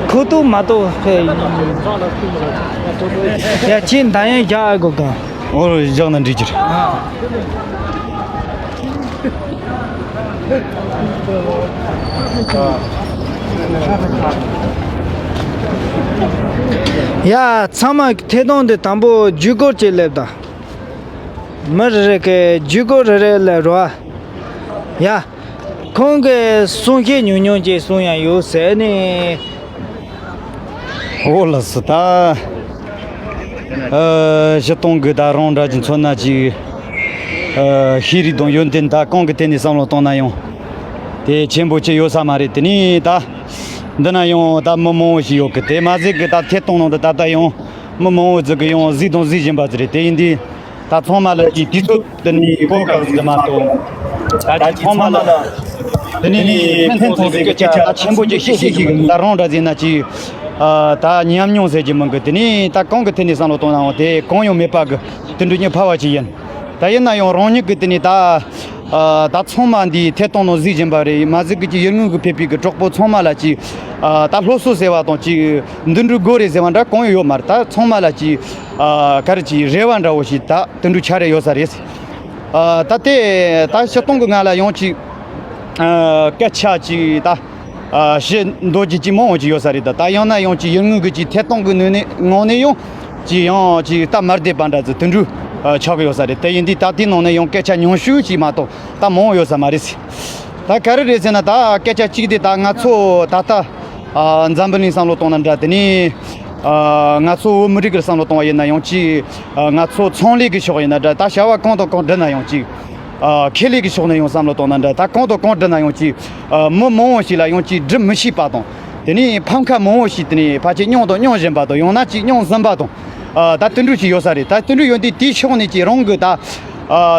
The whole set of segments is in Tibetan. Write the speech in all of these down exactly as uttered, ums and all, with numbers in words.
ཁོ་ཐུག་མ་གཏོགས་ཕེ། ཡ་ཁྱེད་འདང་ཡང་རྒྱག་ཨ་དགོས་གང་། འོ་རོ་བཞག་ན་འགྲིག་གི་རེད། ཡ་ཚང་མ་ཐད་གཏོང་དེ་དང་པོ་བརྒྱུད་སྐོར་བྱས་སླེབས་དང་། མི་རེ་རེ་གི་བརྒྱུད་སྐོར་རེ་རེ་ལ་རོ། ཡ། ཁོང་གིས་གསུང་བཤད་ཉུང་ཉུང་ཅིག་གསུང་ཡ་ཡོད་ཟེར་ནས། འོ་ལགས་སོ་ད། ཨ། སྤྱིར་བཏང་གི་ད་རང་འདྲ་གི་མཚོན་ན་ཅིག་ཨ། ཤེས་རིག་དང་ཡོན་ཏན་ད་གང་གི་ཐད་ནས་བསམ་བློ་བཏང་ན་ཡང་། དེ་ཆེན་པོ་ཅིག་ཡོད་ས་མ་རེད། དེ་ནས་ད། འདི་ན་ཡང་ད་མི་མང་བོ་ཞིག་ཡོད་གི། དེ་མ་ཟད་གི་ད་ཐད་གཏོང་ནང་དུ་ད་ལྟ་ཡང་མི་མང་བོ་ཟིག་གི་ཡང་གཟིགས་དང་གཟིགས་བཞིན་པ་ཟིག་རེད། དེ་ཡིན་དུས། ད་ཚང་མ་ལ་ཅིག་དུས་ཚོད་དེ་ནས་གོ་སྐབས་ཟིག་མ་གཏོགས། ད་ཅིག་ཚང་མ་ལ་དེ་ནས་ནི་ཕན་ཐོགས་ཟིག་གི་སྐད་ཆ་ད་ཆེན་པོ་ཅིག་བཤད་ཤེས་ཤིག་གི་ད་རང་འདྲ་ཟིག་ན་ཅིག་ཨ། ད་ཉམས་མྱོང་ཟེར་གྱི་མིན་གི། དེ་ནས་ད་གང་གི་ཐད་ནས་བསམ་བློ་གཏོང་ནའང་དེ་གང་ཡང་མེད་པ་གི་དེ་འདྲ་སྙིང་ཕར་བ་ཅིག་ཡིན། ད་ཡིན་ན་ཡང་རང་ཉིད་ཀྱི་དེ་ནས་ད་ཨ། ད་ཚང་མ་འདིའི་ཐད་གཏོང་ནང་གཟིགས་བཞིན་པ་རེད། མ་གཟིགས་གི་ཅིག་ཡུལ་དངོས་ཀྱི་ཕེབས་པའི་གི་གྲོགས་པོ་ཚང་མ་ལ་ཅིག་ཨ། ད་སློབ་གསོ་ཟེར་བ་དང་ཅིག་འདི་འདྲ་དགོས་རེད་ཟེར་བ་འདྲ་གང་ཡང་ཡོད་མ་རེད། ད་ཚང་མ་ལ་ཅིག་ཨ། ག་རེ་ཅིག་རེ་བ་འདྲ་བོ་ཞིག་ད་དེ་འདྲ་ཆགས་རེ་ཡོད་ས་རེད། ཨ། ད་དེ་ད་སྤྱིར་བཏང་གི་ང་ལ་ཡང་ཅིག་ཨ། སྐད་ཆ་ཅིག་ད་ཨ། བཤད་འདོད་ཀྱི་ཅིག་མང་བོ་ཅིག་ཡོད་ས་རེད། ད་ད་ཡང་ན་ཡང་ཅིག་ཡུལ་དངོས་ཀྱི་ཅིག་ཐད་གཏོང་གི་ནུས་ནས་ངང་ནས་ཡང་ཅིག་ཡང་ཅིག་སྟབས་མ་བདེ་བ་འདྲ་ཚོ་དེ་འདྲ་ཨ། ཆགས་ཀྱི་ཡོད་ས་རེད། དེ་ཡིན་དུས་ད་དེའི་ནང་ནས་ཡང་སྐད་ཆ་ཉུང་ཤོས་ཅིག་མ་གཏོགས་ད་མང་བོ་ཡོད་ས་མ་རེད། ད་ག་རེ་རེད་ཟེར་ན་ད་སྐད་ཆ་གཅིག་དེ་ད་ང་ཚོ་ད་ལྟ་ཨ། འཛམ་བུ་གླིང་བསམ་བློ་གཏོང་ན་འདྲ། དེ་ནས་ཨ། ང་ཚོ་བོད་མི་རིགས་ཀྱི་བསམ་བློ་གཏོང་བ་ཡིན་ན་ཡང་ཅིག་ཨ། ང་ཚོ་ཚོང་ལས་ཀྱི་ཕྱོགས་ཡིན་ན་འདྲ། ད་བྱ་བ་གང་དང་གང་བསྒྲུབ་ན་ཡང་ཅིག་ཨ། ཁེ་ལས་ཀྱི་ཕྱོགས་ནས་ཡང་བསམ་བློ་གཏོང་ན་འདྲ། ད་གང་དང་གང་བསྒྲུབ་ན་ཡང་ཅིག་ཨ། མི་མང་བོ་ཞིག་ལ་ཡང་ཅིག་སྒྲུབ་མི་ཤེས་པ་དང་། དེ་ནས་ཕམ་ཁ་མང་བོ་ཞིག་དེ་ནས་ཕལ་ཆེར་མྱོང་དང་མྱོང་བཞིན་པ་དང་། ཡང་ན་ཅིག་མྱོང་ཟིན་པ་དང་། ཨ། ད་དེ་འདྲ་ཞིག་ཡོད་ས་རེད། ད་དེ་འདྲ་ཡོད་དུས་དེའི་ཕྱོགས་ནས་ཅིག་རང་གི་ད་ཨ།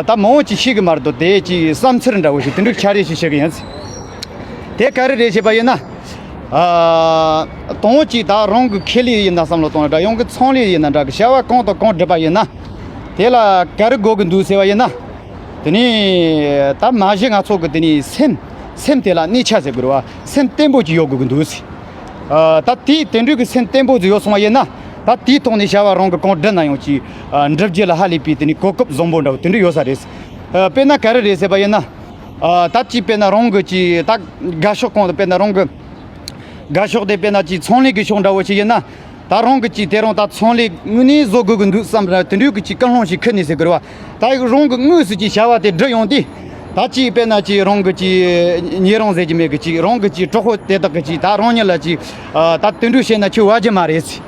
ད་མང་བོ་ཅིག་ཤེས་གི་མ་རེད་དོ། དེ་ཅིག་བསམ་ཚུལ་འདྲ་བོ་ཞིག་དེ་འདྲ་ཆ་རེ་ཞིག་བཤད་གི་ཡིན། དེ་ག་རེ་རེད་ཞེས་པ་ཡིན་ན། ཨ། དང་པོ་ཅིག་ད་རང་གི་ཁེ་ལས་ཡིན་ན་བསམ་བློ་གཏོང་ན་འདྲ། ཡང་གི་ཚོང་ལས་ཡིན་ན་འདྲ་གི་བྱ་བ་གང་དང་གང་བསྒྲུབ་པ་ཡིན་ན། དེ་ལ་ག་རེ་དགོས་གི་འདུག་ཟེར་བ་ཡིན་ན། དེ་ནས་ད་མ་གཞི་ང་ཚོ་གི་དེ་ནས་སེམས་སེམས་དེ་ལ་གནས་ཆ་ཟེར་དགོས་རེད་བ། སེམས་བརྟན་པོ་ཅིག་ཡོད་དགོས་གི་འདུག་ཟེར། ཨ། ད་དེའི་དེ་འདྲ་གི་སེམས་བརྟན་པོ་ཅིག་ཡོད་སོང་བ་ཡིན་ན། ད་དེའི་ཐོག་ནས་བྱ་བ་རང་གི་གང་བསྒྲུབ་ན་ཡང་ཅིག་ཨ། འགྲུབ་རྒྱུ་ལ་ཧ་ལས་པའི་དེ་ནས་གོ་སྐབས་བཟང་པོ་འདྲ་བོ་དེ་འདྲ་ཡོད་ས་རེད། ཨ། དཔེར་ན་ག་རེ་རེད་ཟེར་བ་ཡིན་ན། ཨ། ད་ཅིག་དཔེར་ན་རང་གི་ཅིག་ད་དགའ་ཕྱོགས་གང་དུ་དཔེར་ན་རང་གི་དགའ་ཕྱོགས་དེ་དཔེར་ན་ཅིག་ཚོང་ལས་ཀྱི་ཕྱོགས་འདྲ་བོ་ཞིག་ཡིན་ན། ད་རང་གི་ཅིག་དེ་རང་ད་ཚོང་ལས་དངོས་གནས་བཟོ་དགོས་ཀྱི་འདུག་བསམ་ར་དེ་འདྲའི་གི་ཅིག་ཀུན་སློང་ཞིག་ཁུར་ནས་ཟེར་དགོས་རེད་བ། ད་རང་གི་དངོས་སུ་ཅིག་བྱ་བ་དེ་སྒྲུབ་ཡོང་དུས། ད་ཅིག་དཔེར་ན་ཅིག་རང་གི་ཅིག་ཉེ་རང་ཟེར་གྱི་མེད་གི་ཅིག་རང་གི་ཅིག་གྲོགས་པོ་དེ་དག་གི་ཅིག་ད་རང་ཉིད་ལ་ཅིག་ཨ། ད་དེ་འདྲ་བྱས་ན་ཁྱོད་བ་རྒྱུ་མ་རེད་ཟེར།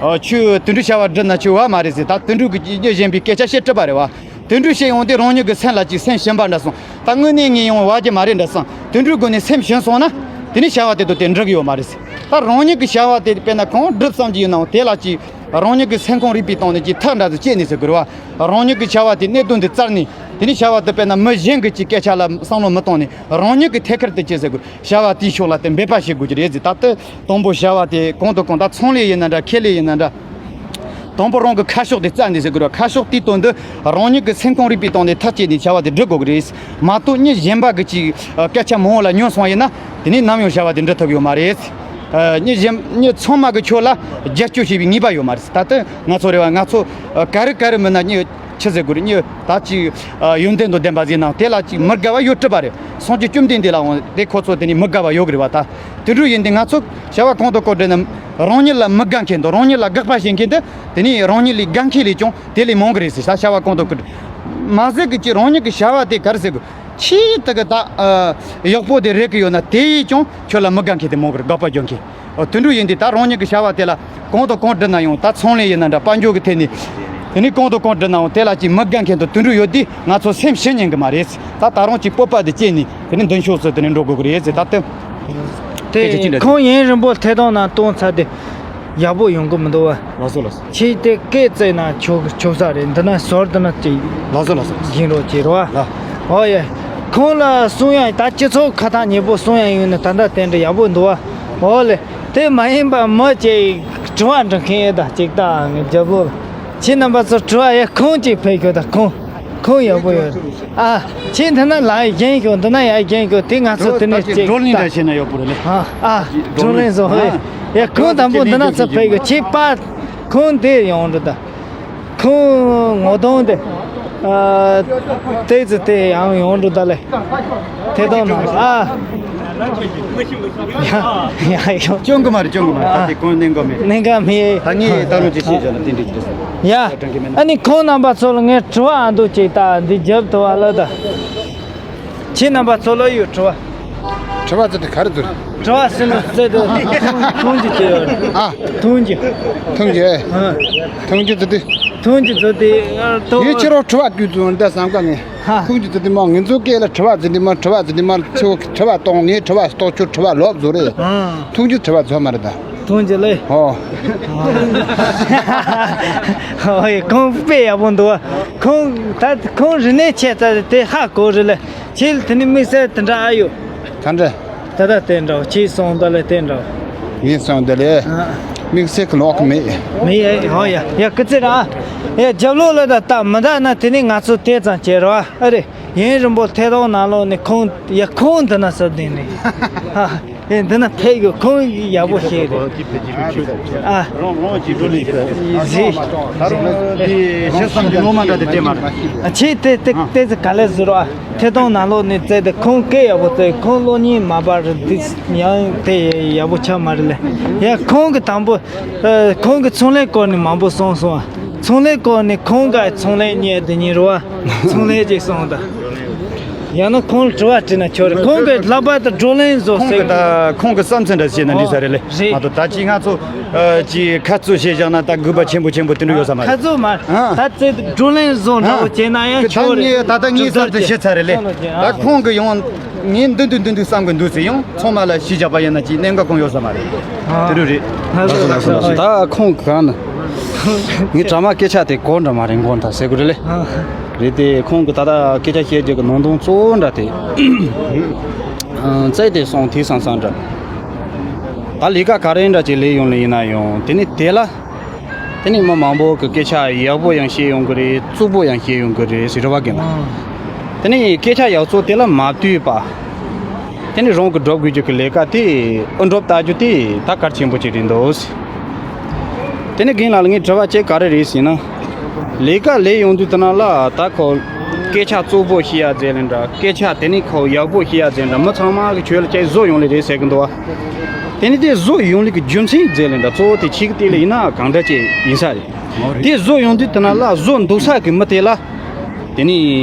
ཨ། ཁྱོད་དེ་འདྲ་བྱ་བ་སྒྲུབ་ན་ཁྱོད་བ་མ་རེད་ཟེར། ད་དེ་འདྲ་གི་ཅིག་གཉིད་གཞན་པའི་སྐད་ཆ་བཤད་གྲུབ་པ་རེད་བ། དེ་འདྲ་བཤད་ཡོང་དུས་རང་ཉིད་ཀྱི་སེམས་ལ་ཅིག་སེམས་ཞུམ་པ་འདྲ་སོང་། ད་དངོས་གནས་ངས་ཡོང་བ་རྒྱུ་མ་རེད་འདྲ་སོང་། དེ་འདྲའི་སྒོ་ནས་སེམས་ཞུམ་སོང་ན། དེ་ནས་བྱ་བ་དེ་ཚོ་དེ་འགྲུབ་ཀྱི་ཡོད་མ་རེད་ཟེར། ད་རང་ཉིད་ཀྱི་བྱ་བ་དེ་དཔེར་ན་གང་སྒྲུབ་བསམ་གྱི་ཡོད་ནའང་དེ་ལ་ཅིག་རང་ཉིད་ཀྱི་སེམས་ཁོང་རུས་པའི་སྟེང་ནས་ཅིག་ཐག་འདྲ་ཟིག་བཅད་ནས་ཟེར་དགོས་རེད་བ། རང་ཉིད་ཀྱི་བྱ་བ་དེ་གནད་དོན་དེ་བཙལ་ནས། དེ་ནས་བྱ་བ་དེ་དཔེར་ན་མི་གཞན་གྱི་ཅིག་སྐད་ཆ་ལ་བསམ་བློ་མི་གཏོང་ནས་རང་ཉིད་ཀྱི་ཐད་ཀར་དུ་ཅི་ཟེར་དགོས། བྱ་བ་དེའི་ཕྱོགས་ལ་དེ་འབད་པ་བྱེད་དགོས་ཀྱི་རེད་ཟེར། ད་ལྟ་དང་པོ་བྱ་བ་དེ་གང་དང་གང་ད་ཚོང་ལས་ཡིན་ན་འདྲ་ཁེ་ལས་ཡིན་ན་འདྲ། དང་པོ་རང་གི་ཁ་ཕྱོགས་དེ་བཙལ་ནས་ཟེར་དགོས་རེད། ཁ་ཕྱོགས་དེའི་དོན་དུ་རང་ཉིད་ཀྱི་སེམས་ཁོང་རུས་པའི་སྟེང་ནས་ཐག་བཅད་ནས་བྱ་བ་དེ་སྒྲུབ་དགོས་ཀྱི་རེད། མ་གཏོགས་མི་གཞན་པ་གི་ཅིག་སྐད་ཆ་མང་བོ་ལ་ཉན་སོང་བ་ཡིན་ན། དེ་ནས་ནམ་ཡང་བྱ་བ་དེ་འགྲུབ་ཐུབ་ཡོད་མ་རེད། མི་གཞན་མི་ཚང་མ་གི་ཁྱོད་ལ་རྒྱབ་སྐྱོར་བྱེད་པའི་ངེས་པ་ཡོད་མ་རེད། ད་ལྟ་ང་ཚོ་རེ་བ་ང་ཚོ་ག་རེ་ག་རེ་མིན་ན་མི་ཆི་ཟེར་དགོས་རེད། མི་ད་ཅིག་ཡོན་ཏན་དང་ལྡན་པ་ཟིག་ནང་དེ་ལ་ཅིག་མི་དགའ་བ་ཡོད་སྲིད་པ་རེད། སངས་རྒྱས་བཅོམ་ལྡན་འདས་ལའང་དེ་ཁོ་ཚོ་དེ་ནས་མི་དགའ་བ་ཡོད་གི་རེད་བ། ད་དེ་འདྲ་ཡིན་དུས་ང་ཚོ་བྱ་བ་གང་དང་གང་སྒྲུབ་ན་རང་ཉིད་ལ་མི་དགའ་མཁན་དང་རང་ཉིད་ལ་དགག་པ་བྱེད་མཁན་དེ་དེ་ནས་རང་ཉིད་ལས་དགའ་མཁན་ལས་ཀྱང་དེ་ལས་མང་གི་རེད་ཟེར། ད་བྱ་བ་གང་དང་གང་མ་ཟད་གི་ཅིག་རང་ཉིད་ཀྱི་བྱ་བ་དེ་ག་རེ་ཟེར་དགོས། ཆེས་དེ་གི་ད་ཡག་པོ་དེ་རེད་གི་ཡོད་ན་དེ་ཡིས་ཀྱང་ཁྱོད་ལ་མི་དགའ་མཁན་དེ་མང་གི་རེད། དགག་པ་རྒྱག་མཁན། ཨོ། དེ་འདྲ་ཡིན་དུས་ད་རང་ཉིད་ཀྱི་བྱ་བ་དེ་ལ་གང་དང་གང་བསྒྲུབ་ན་ཡང་ད་ཚོང་ལས་ཡིན་ན་འདྲ། དཔལ་འབྱོར་གྱི་ཐད་ནས། དེ་ནས་གང་དང་གང་བསྒྲུབ་ན་ཡང་དེ་ལ་ཅིག་མི་དགའ་མཁན་དང་དེ་འདྲ་ཡོད་དུས་ང་ཚོ་སེམས་ཞུམ་ཉན་གི་མ་རེད། ད་ད་རུང་ཅིག་སྤོབས་པ་དེ་བསྐྱེད་ནས་དེ་ནས་མདུན་ཕྱོགས་སུ་དེ་ནས་འགྲོ་དགོས་ཀྱི་རེད་ཟེར། ད་དེ། དེ་སྐད་ཆ་ཅི་འདྲ་ཁོང་ཡུན་རིང་པོ་ཐད་གཏོང་ནང་གཏོང་ཚར་དུས་ཡག་པོ་ཡོང་གི་མི་འདུག་བ། ལགས་སོ་ལགས་སོ། ཁྱེད་དེ་སྐད་བཙལ་ན་ཆོག་ཆོག་ས་རེད། འདི་ན་ཟུར་འདི་ན་ཅིག་ལགས་སོ་ལགས་སོ། ཡིན་རོགས་བྱེད་རོགས། ལགས། ཨོ་ཡ། ཁོང་ལ་གསུང་ཡ་ད་སྤྱི་ཚོགས་ཁ་ཐག་ཉེ་པོ་གསུང་ཡ་ཡོད་ན་ད་ལྟ་དེ་འདྲ་ཡག་པོ་འདུག་བ། ཨོ་ལེ། དེ་མ་ཡིན་པ་མི་ཅིག་དྲི་བ་འདྲི་མཁན་ཡོད་ད་ཅིག་ད་ངའི་རྒྱལ་པོ། ཁྱེད་རྣམ་པ་ཚོ་དྲི་བ་ཡ་ཁོང་ཅིག་ཕེབས་ཤོག་ད་ཁོང་ཁོང་ཡག་པོ་ཡོད། ཨ། ཁྱེད་འདི་ན་ལ་ཡ་བཞེངས་ཤོག་འདི་ན་ཡ་བཞེངས་ཤོག་དེ་ང་ཚོ་དེ་ནས་ཅིག་བགྲོ་གླེང་ད་འདྲ་བྱས་ན་ཡག་པོ་རེད་ལེ། ཨ་ཨ། བགྲོ་གླེང་བཟོ་ཧེ། ཨ། ཡ། ཁོང་དང་པོ་འདི་ན་ཚ་ཕེ་གི་ཆེ་པ། ཁོང་དེ་ཡོང་འགྲོ་ད། ཁོང་ངོ་གདོང་དེ། ཨ། ཏེ་ཙི་ཏེ་ཡང་ཡོང་འགྲོ་ད་ལེ། ཐད་གཏོང་ནང་ཨ། ཡ་ཡ་ཡོང་། སྐྱོན་གི་མ་རེད། སྐྱོན་གི་མ་རེད། ད་དེ་ཁོང་གནད་འགག་མེད། གནད་འགག་མེད། ད་ངས་ད་རུང་ཅི་ཤེས་བྱ་ལ་དེ་འདྲ་ཅི་རེད། ཡ། ཨ་ནི་ཁོང་རྣམ་པ་ཚོ་ལ་ངས་དྲི་བ་ཨ་འདུག་ཅིག་ད་འདི་རྒྱབ་ཐུབ་བ་ལ་ད། ཁྱེད་རྣམ་པ་ཚོ་ལ་ཡོད་དྲི་བ། དྲི་བ་ཙི་དེ་ག་རེ་ཚོ་རེད། དྲི་བ་སེམས་ལ་བཙལ་ཏེ་ཐུང་ཅིག་ཅེས་ཡོད་རེད། ཨ། ཐུང་ཅིག་ཐུང་ཅིག་ཨ། ཐུང་ཅིག་ཙི་དེ། ཐུང་ཅིག་ཙི་དེ། ཨ། ཏོ། ངས་ཁྱེད་རང་དྲི་བ་དུས་ཚོད་འདི་བསམ་ག་ནས། ཧ། ཐུང་ཅིག་ཙི་དེ་མ་ངེད་ཚོ་སྐད་ལ་དྲི་བ་ཙི་དེ་མ་དྲི་བ་ཙི་དེ་མ་ཁྱོད་དྲི་བ་གཏོང་ངས་དྲི་བ་གཏོང་ཁྱོད་དྲི་བ་ལོབ་བཟོ་རེད། ཨ། ཐུང་ཅིག་དྲི་བ་ཚོ་མ་རེད་ད། ཐུང་ཅིག་ལེ། ཨོ། ཨོ་ཡ། ཁོང་དཔེ་ཡག་པོ་འདུག་ཁོང་ད་ཁོང་རིག་གནས་ཆེ་ཙ་དེ་ཧ་གོ་རེད་ལེ། ཁྱེད་དེ་ནི་དམིགས་བསལ་དེ་འདྲ་ཨ་ཡོད། ག་འདྲ། ད་ལྟ་དེ་འདྲ་ཁྱེད་སོང་ད་ལེ་དེ་འདྲ། ངས་སོང་ད་ལེ། ཨ། དམིགས་བསལ་གི་ལོག་གི་མེད། མེད་ཡ། ཧོ་ཡ་ཡ། སྐུ་ཚེ་ར། ཡ། རྒྱབ་ལོགས་ལ་ད་ལྟ་མི་ད་ན་དེ་ནི་ང་ཚོ་དེ་ཙམ་བྱེད་རོགས་ཨ་རེད། ཡུན་རིང་པོ་ཐད་གཏོང་ནང་ལོགས་ནས་ཁོང་ཡ་ཁོང་འདི་ན་སབ་བསྡད་ནས། ཨ། ཨེ་འདི་ན་ཕེབས་ཡོད། ཁོང་ཡག་པོ་ཤེས་རེད། ཨ། རོང་རོང་གི་འགྲོ་ལས་ཟེར། ཟེར། ད་རུང་དེ་ཤི་བསམ་གྱི་ངོ་མ་འདྲ་དེ་སྤྲད་མ་རེད། ཨ། ཁྱེད་དེ་དེ་དེ་ཚོ་ག་ལེར་ཟེར་རོ། ཨ། ཐད་གཏོང་ནང་ལོགས་ནས་བཙལ་ཏེ་ཁོང་སྐད་ཡག་པོ་བཙལ། ཁོང་གློག་བརྙན་མ་པར་རེད། འདི་ཡང་དེ་ཡག་པོ་ཆགས་མ་རེད་ལེ། ཡ། ཁོང་གི་དང་པོ། ཨ། ཁོང་གི་ཚོང་ལས་སྐོར་ནས་མང་པོ་གསུངས་སོང་། ཨ། ཚོང་ལས་སྐོར་ནས་ཁོང་ག་ཚོང་ལས་གཉེར་དེ་ཉིན་རུ་བ་ཚོང་ལས་ཅིག་གསུངས་དང་། ཡང་ན་ཁོང་ལ་དྲི་བ་དྲིས་ན་ཆོག་རེད། ཁོང་གི་ལག་པ་དང་བགྲོ་གླེང་བཟོ་ཁོང་གི་ཟེར། ད་ཁོང་གི་བསམ་ཚུལ་འདྲ་བཤད་ན་འགྲིག་ས་རེད་ལེ། རེད། མ་གཏོགས་ད་ཅི་ང་ཚོ་ཨ་ཅི་ཁ་རྩོད་བྱེད་བཞག་ན་ད་དགོས་པ་ཆེན་པོ་ཆེན་པོ་དེ་འདྲ་ཡོད་ས་མ་རེད། ཁ་རྩོད་མ། ཨ། ད་ཚེ་བགྲོ་གླེང་བཟོ་འདྲ་བོ་བྱས་ན་ཡང་ཆོག་རེད། ད་ད་ངའི་བསམ་ཚུལ་བཤད་ཚར་རེད་ལེ། ད་ཁོང་གི་ཡང་ངས་འདི་འདུག་འདི་འདུག་བསམ་གི་འདུག་ཟེར་ཡང་ཚང་མ་ལ་ཞུས་བཞག་པ་ཡིན་ན་ཅི་གནད་འགག་གང་ཡོད་ས་མ་རེད། དེ་རུ་རེད། ད་ཁོང་གི་གང་ན་ངའི་གྲ་མ་སྐད་ཆ་དེ་གོ་འདྲ་མ་རེད། མགོ་འདྲ་ཟེར་དགོས་རེད་ལེ། རེད་དེ་ཁོང་གི་ད་ལྟ་སྐད་ཆ་བཤད་རྒྱུ་གི་ནང་དོན་གཙོ་བོ་འདྲ་དེ། ཨ། བཙལ་ཏེ་སོང་དེ་སང་སང་འདྲ། ད་ལས་ཀ་ག་རེ་འདྲ་ཅིག་ལས་ཡོང་ལེ་ཡིན་ན་ཡང་དེ་ནི་དེ་ལ། དེ་ནི་མི་མང་པོ་གི་སྐད་ཆ་ཡག་པོ་ཡང་བཤད་ཡོང་གི་རེད། རྩུབ་པོ་ཡང་བཤད་ཡོང་གི་རེད་ཟེར་བ་གི་ན། དེ་ནི་སྐད་ཆ་ཡག་བཙོག་དེ་ལ་མ་ལྟོས་པ། དེ་ནི་རང་གི་སྒྲུབ་དགོས་རྒྱུ་གི་ལས་ཀ་དེ་ཨུ་སྒྲུབ་ལྟ་རྒྱུ་དེ་ད་གལ་ཆེན་པོ་ཅིག་རེད་འདུག་དེ་ནི་རྒན་ལགས་ལ་ངའི་དྲི་བ་གཅིག་ག་རེ་རེད་ཟེར་ན། ལས་ཀ་ལས་ཡོང་དུས་དེ་ན་ལ་ད་ཁོ་སྐད་ཆ་རྩུབ་པོ་བཤད་ཡ་ཟེར་ལེ་འདྲ། སྐད་ཆ་དེ་ནི་ཁོ་ཡག་པོ་བཤད་ཡ་ཟེར་འདྲ། མི་ཚང་མ་གི་ཁྱོད་ལ་ཅིག་བཟོ་ཡོང་ལེ་རེད་ཟེར་གི་འདུག་བ། དེ་ནི་དེ་བཟོ་ཡོང་ལེ་གི་རྒྱུ་མཚན་ཟེར་ལེ་འདྲ། གཙོ་བོ་དེ་ཁྱེད་ཀྱི་སྟེང་ལ་ཡིན་ན་གང་འདྲ་ཅིག་ཡིན་ས་རེད། དེ་བཟོ་ཡོང་དུས་དེ་ན་ལ་བཟོ་འདུག་ས་གི་མི་དེ་ལ། དེ་ནི་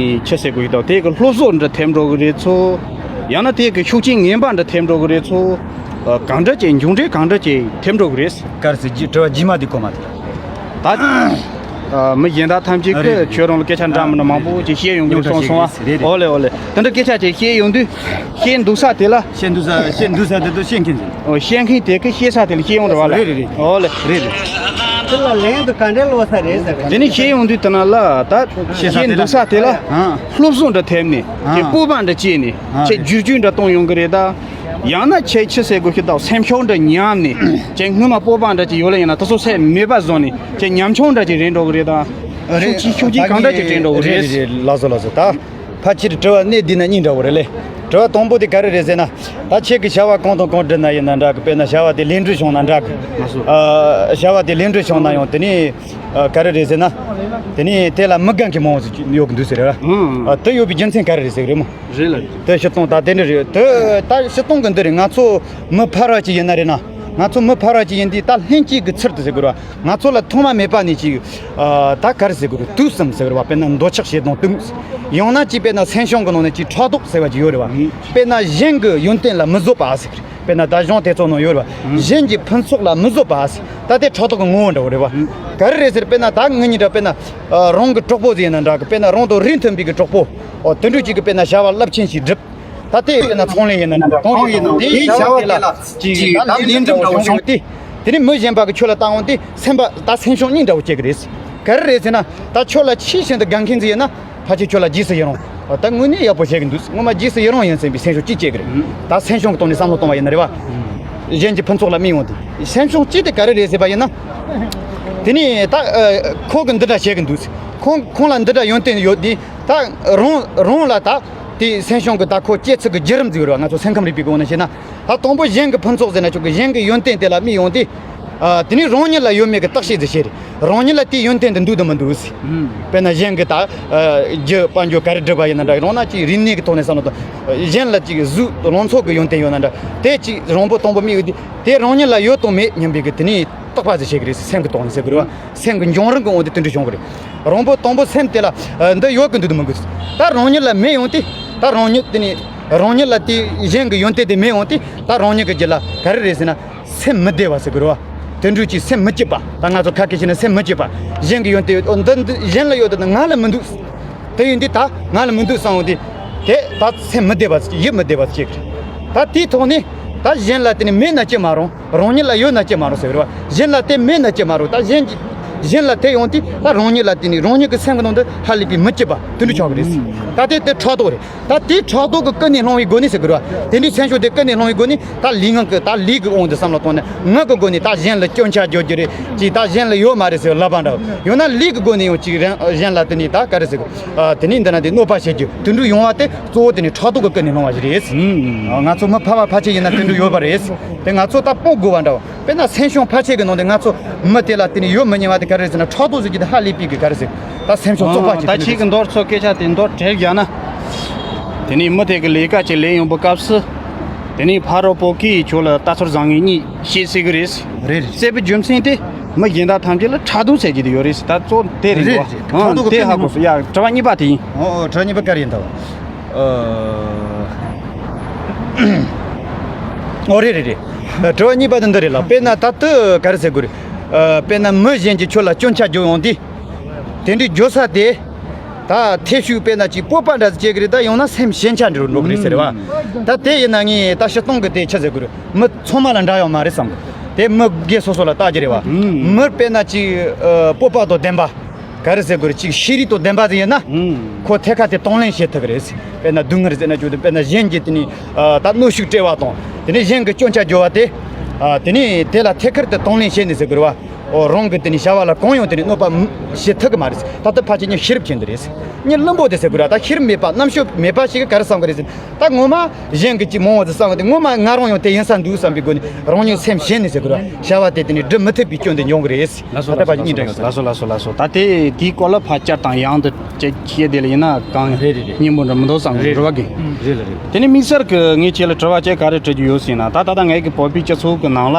ཆི་ཟེར་དགོས་ཡོད་དོ། དེ་གི་སློབ་གསོ་འདྲ་ཐེབས་འགྲོ་གི་རེད་ཚོ། ཡང་ན་དེ་གི་ཤུགས་རྐྱེན་ངན་པ་འདྲ་ཐེབས་འགྲོ་གི་རེད་ཚོ། ཨ། གང་འདྲ་ཅིག་མཇུག་འབྲས་གང་འདྲ་ཅིག་ཐེབས་འགྲོ་གི་རེད། ག་རེ་ཟེར་རྒྱུ་དྲི་བ་རྗེས་མ་དེ་གོ་མ་ཐུབ། ད། ཨ། མི་གཞན་དག་ཐམས་ཅད་ཀྱིས་ཁྱོད་རང་ལ་སྐད་ཆ་འདྲ་མི་འདྲ་མང་པོ་ཅིག་བཤད་ཡོང་གི་འདུག་གསུངས་སོང་བ། རེད་རེད། ཨོ་ལེ་ཨོ་ལེ། དེ་འདྲ་སྐད་ཆ་ཅིག་བཤད་ཡོང་དུས། བཤད་འདུག་ས་དེ་ལ། བཤད་འདུག་ས་བཤད་འདུག་ས་དེ་ཚོ་བཤད་མཁན་ཟེར། ཨོ། བཤད་མཁན་དེ་གིས་བཤད་ས་དེ་ལ་བཤད་ཡོང་རེད་བ་ལ། རེད་རེད་རེད། ཨོ་ལེ། རེད་རེད། དེ་ལ་ལན་དུ་ག་འདྲའི་ལོ་ས་རེད་ཟེར། དེ་ནས་བཤད་ཡོང་དུས་དེ་ན་ལ་ད་བཤད་འདུག་ས་དེ་ལ་སློབ་གསོ་འདྲ་ཐེབས་ནས་ཁྱེད་སྤོབས་པ་འདྲ་སྐྱེས་ནས་ཁྱེད་བསྒྱུར་བཅོས་འདྲ་གཏོང་ཡོང་གི་རེད་ད། ཡང་ན་ཁྱེད་ཆི་ཟེར་དགོས་ཤི་ད་སེམས་ཤུགས་འདྲ་ཉམས་ནས་ཁྱེད་སྔོན་མ་སྤོབས་པ་འདྲ་ཅིག་ཡོད་ལ་ཡིན་ན་དེ་ཚོ་སེམས་མེད་པ་བཟོ་ནས་ཁྱེད་ཉམ་ཆུང་འདྲ་ཅིག་རེད་འགྲོ་གི་རེད་ད། ཤུགས་ཆེ་ཤུགས་ཆེ་གང་འདྲ་ཅིག་དྲན་འགྲོ་གི་རེད། རེད་རེད། ལགས་སོ་ལགས་སོ། ད་ཕལ་ཆེར་དྲི་བ་གནད་འདི་ན་གཉིས་འདྲ་བོ་རེད་ལེ། དྲི་བ་དང་པོ་དེ་ག་རེ་རེད་ཟེར་ན། ད་ཁྱེད་ཀྱི་བྱ་བ་གང་དང་གང་བསྒྲུབས་ན་ཡིན་ན་འདྲ་གི། དཔེར་ན་བྱ་བ་དེ་ལེགས་འགྲུབ་བྱུང་ན་འདྲ་གི། ཨ། བྱ་བ་དེ་ལེགས་འགྲུབ་བྱུང་ན་ཡང་དེ་ནས་ཨ་ག་རེ་རེད་ཟེར་ན། དེ་ནས་དེ་ལ་མི་དགའ་མཁན་མང་བོ་ཞིག་ཡོད་གི་འདུག་ཟེར་ར། ཨ། དེ་ཡོད་པའི་རྒྱུ་མཚན་ག་རེ་རེད་ཟེར་གི་རེད་མོ། རེད་ལ། དེ་སྤྱིར་བཏང་ད་དེ་འདྲ་རེད། དེ་ད་སྤྱིར་བཏང་གི་འདི་རེད། ང་ཚོ་མི་ཕལ་བ་ཅིག་ཡིན་ན་རེད་ན། ང་ཚོ་མི་ཕལ་བ་ཅིག་ཡིན་དུས་ད་ལྷན་སྐྱེས་ཀྱི་ཚུལ་དུ་ཟེར་དགོས་རེད་བ། ང་ཚོ་ལ་ཐོག་མ་མེད་པ་ནས་ཅིག་ཨ། ད་ག་རེ་ཟེར་དགོས་རེད། དུག་གསུམ་ཟེར་དགོས་རེད་བ། དཔེར་ན་འདོད་ཆགས་ཞེ་སྡང་གཏི་མུག་ཡང་ན་ཅིག་དཔེར་ན་སེམས་བྱུང་གི་ནང་ནས་ཅིག་ཕྲག་དོག་ཟེར་བ་ཅིག་ཡོད་རེད་བ། དཔེར་ན་གཞན་གྱི་ཡོན་ཏན་ལ་མི་བཟོད་པ་ཟེར། དཔེར་ན་ད་གཞུང་དེ་ཚོ་ནང་ཡོད་རེད་བ། གཞན་གྱི་ཕུན་ཚོགས་ལ་མི་བཟོད་པ་ཟེར། ད་དེ་ཕྲག་དོག་གི་ངོ་བོ་འདྲ་བོ་རེད་བ། ག་རེ་རེད་ཟེར། དཔེར་ན་ད་ངེད་གཉིས་འདྲ་དཔེར་ན་ཨ། རང་གི་གྲོགས་པོ་ཟིག་ཡིན་ན་འདྲ་གི། དཔེར་ན་རང་དང་རིང་ཐུང་པའི་གི་གྲོགས་པོ། ཨོ། དེ་འདྲ་ཅིག་གི་དཔེར་ན་བྱ་བ་རླབས་ཆེན་ཞིག་བསྒྲུབས། ད་དེ་དཔེར་ན་ཚོང་ལས་ཡིན་ན་འདྲ་གང་ཡིན་ན་དེའི་བྱ་བ་དེ་ལ་ཅིག་ད་ལས་འགྲུབ་འདྲ་བོ་བྱུང་སྟེ། དེ་ནས་མི་གཞན་པ་གི་ཁྱོད་ལ་བལྟ་འོང་དུས་སེམས་པ་ད་སེམས་བྱུང་གཉིས་འདྲ་བོ་སྐྱེ་གི་རེད། ག་རེ་རེད་ཟེར་ན། ད་ཁྱོད་ལ་ཆེས་ཤིན་ཏུ་དགའ་མཁན་ཟིག་ཡིན་ན། ཕལ་ཆེར་ཁྱོད་ལ་རྗེས་སུ་ཡི་རང་། ད་དངོས་གནས་ཡག་པོ་བཤད་གི་འདུག་སྔོན་མ་རྗེས་སུ་ཡི་རང་ཡིན་ཟེར་བའི་སེམས་བྱུང་གཅིག་སྐྱེ་གི་རེད། ད་སེམས་བྱུང་གི་ཐོག་ནས་བསམ་བློ་གཏོང་བ་ཡིན་ན་རེད་བ། གཞན་གྱི་ཕུན་ཚོགས་ལ་དམིགས་འོང་དུས་སེམས་བྱུང་གཅིག་དེ་ག་རེ་རེད་ཟེར་བ་ཡིན་ན། དེ་ནས་ད་ཨ། ཁོ་གི་འདི་འདྲ་བཤད་གི་འདུག་ཁོང་ཁོང་ལ་འདི་འདྲ་ཡོན་ཏན་ཡོད་དུས། ད་རང་རང་ལ་ད་ དེ་སེམས་བྱུང་གི་ད་ཁོ་སྐྱེ་ཚུལ་གྱི་བརྒྱུད་རིམ་ཟིག་རེད་བ། ང་ཚོ་སེམས་ཁམས་རིག་པའི་སྒོ་ནས་བཤད་ན། ད་དང་པོ་གཞན་གྱི་ཕུན་ཚོགས་ཟེར་ན་ཆོག་གི། གཞན་གྱི་ཡོན་ཏན་དེ་ལ་དམིགས་ཡོང་དུས། ཨ། དེ་ནས་རང་ཉིད་ལ་ཡོད་མེད་ཀྱི་བརྟག་དཔྱད་ཟིག་བྱེད་རེད། རང་ཉིད་ལ་དེའི་ཡོན་ཏན་དེ་འདུག་དང་མི་འདུག་ཟེར། ཨུམ། དཔེར་ན་གཞན་གྱི་ད། ཨ། རྒྱུ་དཔལ་འབྱོར་ག་རེ་བསྒྲུབས་པ་ཡིན་ན་འདྲ། རང་ན་ཅིག་རིག་གནས་ཀྱི་ཐོག་ནས་བསམ་བློ་བཏང་། གཞན་ལ་ཅིག་གཟུགས་ལང་ཚོ་གི་ཡོན་ཏན་ཡོད་ན་འདྲ། དེ་ཅིག་རང་པོ་དང་པོ་དམིགས་ཡོང་དུས། དེ་རང་ཉིད་ལ་ཡོད་དང་མེད་སྙམ་པའི་གི་དེ་ནས་བརྟག་པ་ཟིག་བྱེད་ཀྱི་རེད་ཟེར། སེམས་ཀྱི་དོན་ཟེར་དགོས་རེད་བ། སེམས་ཀྱི་འབྱུང་རིམ་གྱི་དབང་དུ་དེ་འདྲ་བྱུང་གི་རེད། རང་པོ་དང་པོ་སེམས་དེ་ལ། ཨ། འདི་ཡོད་ཀྱི་འདུག་དང་མི་འདུག། ད་རང་ཉིད་ལ་མེད་ཡོང་དུས། ད་རང་ཉིད་དེ་ནས་རང་ཉིད་ལ་དེ་གཞན་གྱི་ཡོན་ཏན་དེ་མེད་ཡོང་དུས། ད་རང་ཉིད་ཀྱི་རྒྱུད་ལ་ག་རེ་རེད་ཟེར་ན། སེམས་མི་བདེ་བ་ཟེར་དགོས་རེད་བ། དེ་འདྲ་ཅིག་སེམས་མི་སྐྱིད་པ། ད་ང་ཚོ་ཁ་སྐད་བཤད་ན་སེམས་མི་སྐྱིད་པ། གཞན་གྱི་ཡོན་ཏན་ཡོད། འདི་འདི་གཞན་ལ་ཡོད་དེ་ང་ལ་མི་འདུག། དེ་ཡིན་དུས་ད་ང་ལ་མི་འདུག་བསམ་ཡོང་དུས། དེ་ད་སེམས་མི་བདེ་བ་ཟིག། ཡིད་མི་བདེ་བ་ཟིག་སྐྱེ་གི་རེད། ད་དེའི་ཐོག་ནས་ད་གཞན་ལ་དེ་ནས་མེད་ན་སྐྱིད་མ་རུང་། རང་ཉིད་ལ་ཡོད་ན་སྐྱིད་མ་རུང་ཟེར་བ། གཞན་ལ་དེ་མེད་ན་སྐྱིད་མ་རུང་། ད་གཞན་གྱི་གཞན་ལ་དེ་ཡོང་དུས། ད་རང་ཉིད་ལ་དེ་ནི་རང་ཉིད་ཀྱི་སེམས་ཀྱི་ནང་དུ་ཧ་ལས་པའི་མི་སྐྱིད་པ་དེ་འདྲ་ཆགས་ཀྱི་རེད། ད་དེ་དེ་ཕྲག་དོག་རེད། ད་དེ་ཕྲག་དོག་གི་ཀུན་ནས་སློང་བའི་སྒོ་ནས་ཟེར་དགོས་རེད་བ། དེ་འདྲའི་སེམས་ཤུགས་དེ་ཀུན་ནས་སློང་བའི་སྒོ་ནས། ད་ལུས་ངག་གི། ད་ལུས་ཀྱི་དབང་དུ་བསམ་བློ་བཏང་ནས། ངག་གི་སྒོ་ནས་ད་གཞན་ལ་སྐྱོན་ཆ་བརྗོད་རྒྱུ་རེད། ཅིག་ད་གཞན་ལ་ཡོད་མ་རེད་ཟེར་ལབ་པ་འདྲ་བོ། ཡང་ན་ལུས་ཀྱི་སྒོ་ནས་ཡང་ཅིག་རང་གཞན་ལ་དེ་ནས་ད་ག་རེ་ཟེར་དགོས། ཨ། དེ་ནས་འདི་ན་དེ་གནོད་པ་བྱེད་རྒྱུ་དེ་འདྲ་ཡོང་བ་དེ། གཙོ་བོ་དེ་ནི་ཕྲག་དོག་གི་ཀུན་ནས་སློང་བ་ཞིག་རེད། ཨ། ང་ཚོ་མི་ཕལ་བ་ཕལ་ཆེར་ཡིན་ན་དེ་འདྲ་ཡོད་པ་རེད། དེ་ང་ཚོ་ད་སྤོང་དགོས་པ་འདྲ་བོ། དཔེར་ན་སེམས་བྱུང་ཕལ་ཆེར་གྱི་ནང་དུ་ང་ཚོ་མི་དེ་ལ་དེ་ནི་ཡོད་མི་ཉན་པ་དེ་ག་རེ་ཟེར་ན། ཕྲག་དོག་ཟེར་རྒྱུ་དེ་ཧ་ལས་པའི་གི་ག་རེ་ཟེར། ད་སེམས་བྱུང་བཙོག་པ་ཅིག། ད་ཁྱེད་ཀྱི་མདོར་ཚོ་སྐད་ཆ་དེ་མདོར་བསྒྲིལ་བཞག་ན། དེ་ནས་མི་དེ་གི་ལས་ཀ་ཅིག་ལས་ཡོང་པའི་སྐབས་སུ། དེ་ནས་ཕ་རོལ་པོ་གིས་ཁྱོད་ལ་ལྟ་ཚུལ་བཟང་ངན་གཉིས་བཤད་སྲིད་གི་རེད། རེད་རེད། ཟེར་བའི་རྒྱུ་མཚན་དེ། མི་གཞན་དག་ཐམས་ཅད་ལ་ཕྲག་དོག་ཟེར་རྒྱུ་དེ་ཡོད་རེད་ཟེར། ད་གཙོ་དེ་རེད། རེད་འདུག་རེད། ཕྲག་དོག་གི། ཨང་། དེ་ཧ་གོ་སོང་། ཡ། དྲི་བ་གཉིས་པ་དེ་ཡིན། ཨོ་ཨོ། དྲི་བ་གཉིས་པ་ག་རེ་ཡིན་ད། ཨོ་རེད་རེད་རེད། དྲི་བ་གཉིས་པ་དེ་འདི་རེད་ལ། དཔེར་ན་ད་ལྟ་ག་རེ་ཟེར་དགོས་རེད། ཨ། དཔེར་ན་མི་གཞན་གྱིས་ཁྱོད་ལ་སྐྱོན་ཆ་བརྗོད་ཡོང་དུས། དེ་འདྲའི་བརྗོད་ས་དེ། ད་ཐེ་ཤུགས་དཔེར་ན་ཅིག་སྤོབས་པ་འདྲ་ཟིག་སྐྱེ་གི་རེད། ད་ཡང་ན་སེམས་ཞེན་ཆགས་འདྲ་འགྲོ་གི་རེད་ཟེར་བ། ཨང་། ད་དེ་ཡིན་ན་ངས་ད་སྤྱིར་བཏང་གི་དེ་ཆི་ཟེར་དགོས་རེད། མི་ཚང་མ་ལ་འདྲ་ཡོད་མ་རེད་བསམ། དེ་མི་སྒེར་སོ་སོ་ལ་བལྟ་རྒྱུ་རེད་བ། ཨང་། མི་དཔེར་ན་ཅིག་ཨ། སྤོབས་པ་དང་ལྡན་པ། ག་རེ་ཟེར་དགོས་རེད། ཅིག་ཤེས་རིག་དང་ལྡན་པ་ཟིག་ཡིན་ན། ཨང་། ཁོ་ཐད་ཀར་དེ་དང་ལེན་བྱེད་ཐུབ་ཀྱི་རེད། དཔེར་ན་སྡུག་བསྔལ་ཟེར་ན་ཆོག་དེ། དཔེར་ན་གཞན་གྱིས་དེ་ནས། ཨ། ད་གནོན་ཤུགས་སྤྲད་པ་དང་། དེ་ནས་གཞན་གྱིས་སྐྱོན་ཆ་བརྗོད་པ་དེ། ཨ། དེ་ནས་དེ་ལ་ཐད་ཀར་དུ་དང་ལེན་བྱས་ནས་ཟེར་དགོས་རེད་བ། ཨོ། རང་གི་དེ་ནས་བྱ་བ་ལ་གང་ཡང་དེ་ནས་གནོད་པ་བྱེད་ཐུབ་ཀྱི་མ་རེད། ད་ལྟ་ཕལ་ཆེར་ངས་ཤེས་རབ་ཅན་དེ་རེད། ངས་བླུན་པོ་དེ་ཟེར་དགོས་ར། ད་ཤེས་རབ་མེད་པ། རྣམ་དཔྱོད་མེད་པ་ཞིག་གིས་ག་རེ་བསམ་གི་རེད་ཟེར། ད་ངོ་མ་གཞན་གྱིས་ཅིག་མང་བོ་ཟིག་བསམ་གི། དེ་ངོ་མ་ང་རང་ཡང་དེ་ཡིན་ས་འདུག་བསམ་པའི་སྒོ་ནས་རང་ཉིད་སེམས་ཞན་ནས་ཟེར་དགོས་ར། བྱ་བ་དེ་དེ་ནས་སྒྲུབ་མི་ཐུབ་པའི་སྐྱོན་དེ་འབྱུང་གི་རེད། ལགས་སོ། ད་ལྟ་ཕལ་ཆེར་གཉིས་འདྲ་ཡོད་ས། ལགས་སོ། ལགས་སོ། ལགས་སོ། ད་དེ་དེའི་སྐོར་ལ་ཕར་བསྐྱར་དང་ཡང་དུ་ཅིག་བཤད་དེ་ལ་ཡིན་ན་གང་། རེད་རེད་རེད། སྙན་པོ་འདྲ་མི་འདུག་བསམ་གི། རེད། རེད་བ་གི། རེད་ལ་རེད། དེ་ནས་དམིགས་བསལ་གྱི་ངས་ཁྱེད་ལ་དྲི་བ་ཅིག་ག་རེ་དྲི་རྒྱུ་ཡོད་ཟེར་ན། ད་ད་ལྟ་ངའི་གི་བོད་པའི་སྤྱི་ཚོགས་ཀྱི་ནང་ལ།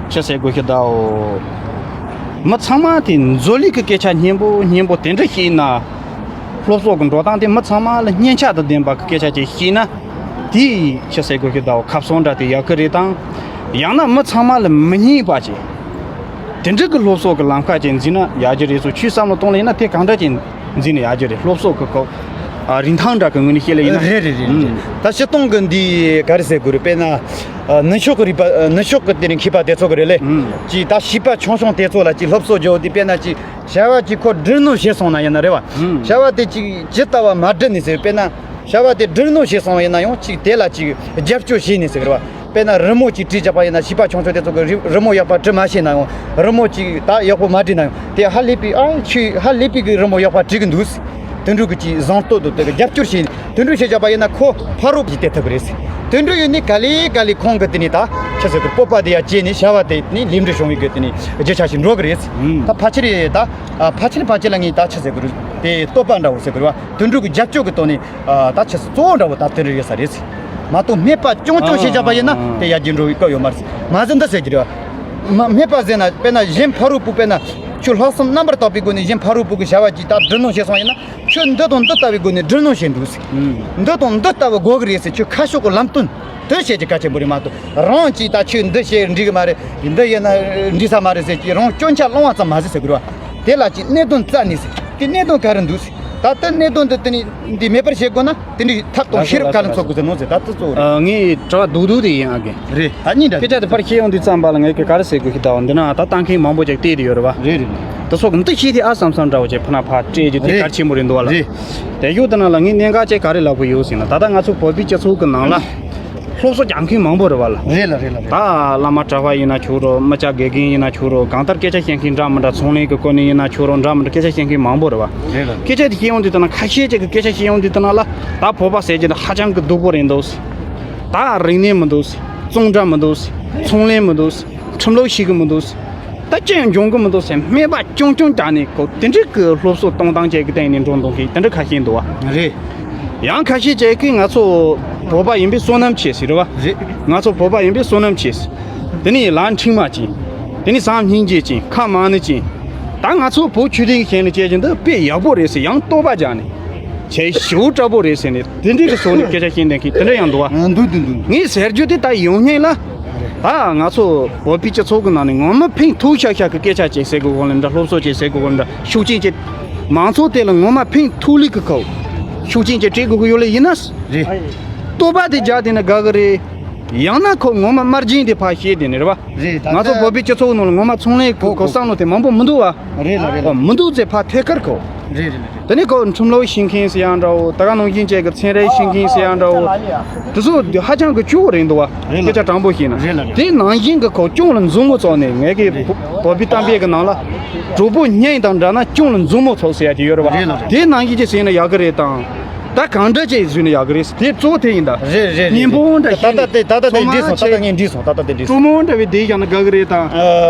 ཅི་ཟེར་དགོས་ཤེ་དའོ། མི་ཚང་མ་དེ་འཛོལ་ལུགས་ཀྱི་སྐད་ཆ་སྙན་པོ་སྙན་པོ་དེ་འདྲ་བཤད་ན། སློབ་གསོ་གི་འགྲོ་སྟངས་དེ་མི་ཚང་མ་ལ་སྙན་ཆ་དང་ལྡན་པ་གི་སྐད་ཆ་ཅིག་བཤད་ན། དེ་ཅི་ཟེར་དགོས་ཤེ་དའོ། ཁ་སང་འདྲ་དེ་ཡག་གི་རེད་དང་། ཡང་ན་མི་ཚང་མ་ལ་མི་སྙན་པ་ཅིག། དེ་འདྲ་གི་སློབ་གསོ་གི་ལམ་ཁ་ཅིག་འཛིན་ན་ཡག་གི་རེད་ཟེར། ཁྱོས་བསམ་བློ་གཏོང་ལ་ཡིན་ན་དེ་གང་འདྲ་ཅིག་འཛིན་ན་ཡག་གི་རེད། སློབ་གསོ་གི་སྐོར། ཨ། རིན་ཐང་འདྲ་གི་ངོས་ནས་བཤད་ལ་ཡིན་ན། རེད་རེད་རེད་རེད། ཨུམ། ད་སྤྱིར་བཏང་གི་འདི་ག་རེ་ཟེར་དགོས་རེད། དཔེར་ན། ཨ། ནུབ་ཕྱོགས་ཀྱི་རིག་པ། ཨ། ནུབ་ཕྱོགས་ཀྱི་དེ་ནས་མཁས་པ་དེ་ཚོ་གི་རེད་ལེ། ཨུམ། ཅིག་ད་བྱིས་པ་ཆུང་ཆུང་དེ་ཚོ་ལ་ཅིག་སློབ་གསོ་རྒྱོབ་དུས། དཔེར་ན་ཅིག་བྱ་བ་ཅིག་ཁོ་སྒྲུབ་ནོ་བྱས་སོང་ན་ཡིན་ན་རེད་བ། ཨུམ། བྱ་བ་དེ་ཅིག་ཇི་ལྟ་བ་མ་སྒྲུབ་ནས་ཟེར། དཔེར་ན་བྱ་བ་དེ་སྒྲུབ་ནོ་བྱས་སོང་ཡིན་ན་ཡང་ཅིག་དེ་ལ་ཅིག་རྒྱབ་སྐྱོར་བྱས་ནས་ཟེར་རེད་བ། དཔེར་ན་རི་མོ་ཅིག་བྲིས་བཞག་པ་ཡིན་ན། བྱིས་པ་ཆུང་ཆུང་དེ་ཚོ་གིས་རི་རི་མོ་ཡག་པ་བྲི་མ་ཤེས་ན་ཡང་། རི་མོ་ཅིག་ད་ཡག་པོ་མ་བྲིས་ན་ཡང་། དེ་ཧ་ལས་པའི། ཨ། ཁྱོས་ཧ་ལས་པའི་གི་རི་མོ་ཡག་པ་བྲིས་གི་འདུག། དེ་འདྲ་གི་ཅིག་བཟང་བསྟོད་དང་དེ་གི་རྒྱབ་སྐྱོར་བྱས། དེ་འདྲ་བྱས་བཞག་པ་ཡིན་ན་ཁོ་ཕ་རོལ་གྱི་དེ་ཐུབ་གི་རེད། དེ་འདྲ་ཡོད་ནི་ག་ལེ་ག་ལེ་ཁོང་གི་དེ་ནི་ད་ཆི་ཟེར་གི། སྤོབས་པ་དེ་ཡར་བསྐྱེད་ནས་བྱ་བ་དེ་ནི་ལེགས་འགྲུབ་བྱུང་བའི་གི་དེ་ནི་རྒྱུ་ཆ་ཞིག་འགྲོ་གི་རེད། ཨུམ། ད་ཕལ་ཆེར་ད། ཨ། ཕལ་ཆེར་ཕལ་ཆེར་ལ་ངས་ད་ཆི་ཟེར་གི་རེད། དེ་བསྟོད་པ་འདྲ་བོ་ཟེར་གི་རེད་བ། དེ་འདྲ་གི་རྒྱབ་སྐྱོར་གི་ཐོག་ནས། ཨ། ད་ཆི་ཟེར། གཙོ་བོ་འདྲ་བོ་ད་དེ་རེ་ཡོད་ས་རེད། མ་གཏོགས་སྨད་པ་རྐྱང་རྐྱང་བྱས་བཞག་པ་ཡིན་ན། ཨ། དེ་ཡར་རྒྱས་འགྲོ་བའི་སྐབས་ཡོད་མ་རེད། མ་ཟད་འདི་ཟེར་གྱི་རེད་བ། མ། སྨད་པ་ཟེར་ན། དཔེར་ན་གཞན་ཕ་རོལ་པོ། དཔེར་ན་ཁྱོད་ལྷག་བསམ་རྣམ་པར་དག་པའི་སྒོ་ནས་གཞན་ཕ་རོལ་པོ་གི་བྱ་བ་ཅིག་ད་སྒྲུབ་ནོ་བྱས་སོང་ཡིན་ན། ཁྱོད་འདི་དང་འདི་ལྟ་བུའི་སྒོ་ནས་སྒྲུབ་ནོ་བྱས་འདུག་ཟེར། ཨུམ། འདི་དང་འདི་ལྟ་བུ་དགོས་གི་རེད་ཟེར། ཁྱོད་ཁ་ཕྱོགས་གི་ལམ་སྟོན་དེ་བྱེད་རྒྱུ་གལ་ཆེན་པོ་རེད་མ་གཏོགས། རང་གིས་ད་ཁྱོད་འདི་བྱས་འགྲིག་གི་མ་རེད། འདི་ཡིན་ན་འགྲིག་ས་མ་རེད་ཟེར་གྱི་རང་སྐྱོན་ཆ་སློང་བ་ཙམ་མ་ཟད་ཟེར་གི་རེད་བ། དེ་ལ་ཅིག་གནད་དོན་བཙལ་ནས་ཟེར། དེ་གནད་དོན་ག་རེ་འདུག་ཟེར། ད་ལྟ་གནད་དོན་འདི་དེ་ནི་འདི་མེད་པར་བྱེད་དགོས་ན། དེ་འདྲའི་ཐབས་དང་ཤེས་རབ་ག་ལ་འཚོལ་དགོས་ཟེར་ནོ་ཟེར། ད་དེ་གཙོ་བོ་རེད། ཨ། ངས་དྲི་བ་རྡོག་རྡོག་དེ་ཡིན་ཨ་གི། རེད། ད་གཉིས་འདྲ། སྐད་ཆ་དེ་ཕར་བཤད་ཡོང་དུས་ཙམ་པ་ལ་ངས་ག་རེ་ཟེར་དགོས་ཤེ་དའོ། འདི་ན་ད་ལྟ་མཁན་མང་པོ་ཅིག་བལྟས་ཏེ་ཡོད་རེད་བ། རེད་རེད། དེ་ཚོ་གི་འདི་ཤེས་དེ་ཨ་བསམ་བསམ་འདྲ་བོ་ཅིག་ཕ་ན་ཕ་སྤྲད་རྒྱུ་དེ། རེད། གལ་ཆེན་པོ་རེད་འདུག་བ་ལ། རེད། དེ་ཡོད་དེ་ན་ལ་ངས་གནད་འགག་ཅིག་ག་རེ་ལབ་དགོས་ཡོད་ཟེར་ན། ད་ལྟ་ང་ཚོ་བོད་པའི་སྤྱི་ཚོགས་ཀྱི་ནང་ལ། སློབ་གསོ་རྒྱག་མཁན་མང་པོ་རེད་བ་ལ། རེད་ལ་རེད་ལ་རེད། ད་བླ་མ་གྲྭ་པ་ཡིན་ན་ཆོག་རོགས། མི་སྐྱ་དགེ་རྒན་ཡིན་ན་ཆོག་རོགས། གང་ལྟར་སྐད་ཆ་བཤད་མཁན་འདྲ་མི་འདྲ། ཚོང་ལས་ཀྱི་སྐོར་ནས་ཡིན་ན་ཆོག་རོགས། འདྲ་མི་འདྲ་སྐད་ཆ་བཤད་མཁན་མང་པོ་རེད་བ། རེད་ལ། སྐད་ཆ་དེ་བཤད་ཡོང་དུས་ད་ན། ཁ་ཤས་ཅིག་གི་སྐད་ཆ་བཤད་ཡོང་དུས་ད་ན་ལ། ད་བོད་པ་ཟེར་གྱི་འདི་ཧ་ཅང་གི་སྡུག་པོ་རེད་འདུག། ད་རིག་གནས་མི་འདུག། གཙང་སྦྲ་མི་འདུག། ཚོང་ལས་མི་འདུག། ཁྲིམས་ལུགས་ཤེས་གི་མི་འདུག། ད་ཅི་ཡང་འབྱུང་གི་མི་འདུག་ཟེར། སྨད་པ་རྐྱང་རྐྱང་བརྒྱབ་ནས་ཁོ་དེ་འདྲའི་གི་སློབ་གསོ་གཏོང་སྟངས་ཅིག་གི་སྟེང་ནས་འགྲོ་འདུག་གི། དེ་འདྲ་ཁ་ཤས་འདུག་བ། རེད། ཡང་ཁ་ཤས་ཅིག་གིས་ང་ཚོ་བོད་པ་ཡིན་པའི་བསོད་ནམས་ཆེ་ཟེར་རེད་བ། རེད། ང་ཚོ་བོད་པ་ཡིན་པའི་བསོད་ནམས་ཆེ་ཟེར། དེ་ནས་ལ་འཕྲིན་མ་ཅན། དེ་ནས་བྱམས་སྙིང་རྗེ་ཅན། ཁ་མང་ནི་ཅན། ད་ང་ཚོ་བོད་ཆོས་ལྡན་གཞན་ལ་བྱས་ཀྱི་འདི་དཔེ་ཡག་པོ་རེད་ཟེར། ཡང་བསྟོད་པ་རྒྱག་ནས། བྱས་ཞེ་པོ་དྲག་པོ་རེད་ཟེར་ནས་དེ་འདྲའི་གི་བཟོ་ནས་སྐད་ཆ་བཤད་མཁན་གི་དེ་འདྲ་ཡང་འདུག་བ། ཨ། འདུག་འདུག་འདུག། ངས་ཟེར་རྒྱུ་དེ་ད་ཡོང་སྙིང་ལ། ད་ང་ཚོ་བོད་པའི་སྤྱི་ཚོགས་ཀྱི་ནང་ནས་ངོ་མ་ཕན་ཐོགས་ཤག་ཤག་གི་སྐད་ཆ་ཅིག་ཟེར་དགོས་གོ་ལ་འདྲ། སློབ་གསོ་ཅིག་ཟེར་དགོས་གོ་ལ་འདྲ། ཤུགས་རྐྱེན་ཅིག། མང་ཚོགས་དེ་ལ་ངོ་མ་ཕན་ཐོགས་ལུགས་ཀྱི་ཁོ་ཤུགས་རྐྱེན་ཅིག་སྤྲད་དགོས་གི་ཡོད་ལེ་ཡིན་ན། རེད། བསྟོད་པ་དེ་རྒྱག་དེ་ན་དགའ་གི་རེད། ཡང་ན་ཁོ་ངོ་མ་དམར་རྗེན་དེ་ཕར་བཤད་དེ་ནི་རེད་བ། རེད། ད་ང་ཚོ་ལྟ་བོད་པའི་སྤྱི་ཚོགས་ནང་ལ་ངོ་མ་ཚོང་ལས་ཀྱི་ཁོ་བསམ་བློ་དེ་མང་པོ་མི་འདུག་བ། རེད་ལ་རེད་ལ། ཨོ། མི་འདུག་ཚེ་ཕར་ཐད་ཀར་ཁོ། རེད་རེད་རེད། དེ་ནས་ཁོ་ཁྲིམས་ལུགས་ཤེས་མཁན་ཟེར་ཡང་འདྲའོ། ད་ག་ནང་བཞིན་བཅས་ཀྱི་ཚན་རིག་ཤེས་མཁན་ཟེར་ཡང་འདྲའོ། དེ་ཚོ་ཧ་ཅང་གི་སྐྱོ་བོ་རེད་འདུག་བ། རེད་ལ། སྐད་ཆ་དྲང་པོ་བཤད་ན། རེད་ལ་རེད། དེ་ནང་བཞིན་གྱི་ཁོ་སྐྱོང་ལ་མཛུབ་མོ་བཙུགས་ནས། ངས་ཀྱི་རེད། བོད་པའི་གཏམ་དཔེ་གི་ནང་ལ། གྲོགས་པོ་སྙིང་དང་འདྲ་ན་སྐྱོང་ལ་མཛུབ་མོ་བཙུགས་ཟེར་ཡ་དེ་ཡོད་རེད་བ། རེད་ལ་རེད། དེ་ནང་བཞིན་ཅིག་ཟེར་ན་ཡག་གི་རེད་དང་། ད་གང་འདྲ་ཅིག་བཟོས་ན་ཡག་གི་རེད། དེ་གཙོ་བོ་དེ་ཡིན་ད། རེད་རེད་རེད། གཉེན་པོ་འདྲ་ད་ལྟ་དེ་ད་ལྟ་དེ་འགྲིག་སོང་། ད་ལྟ་ངས་འགྲིག་སོང་། ད་ལྟ་དེ་འགྲིག་སོང་། གྲོགས་མོ་འདྲ་བའི་དེ་ཡང་ན་དགའ་གི་རེད་དང་།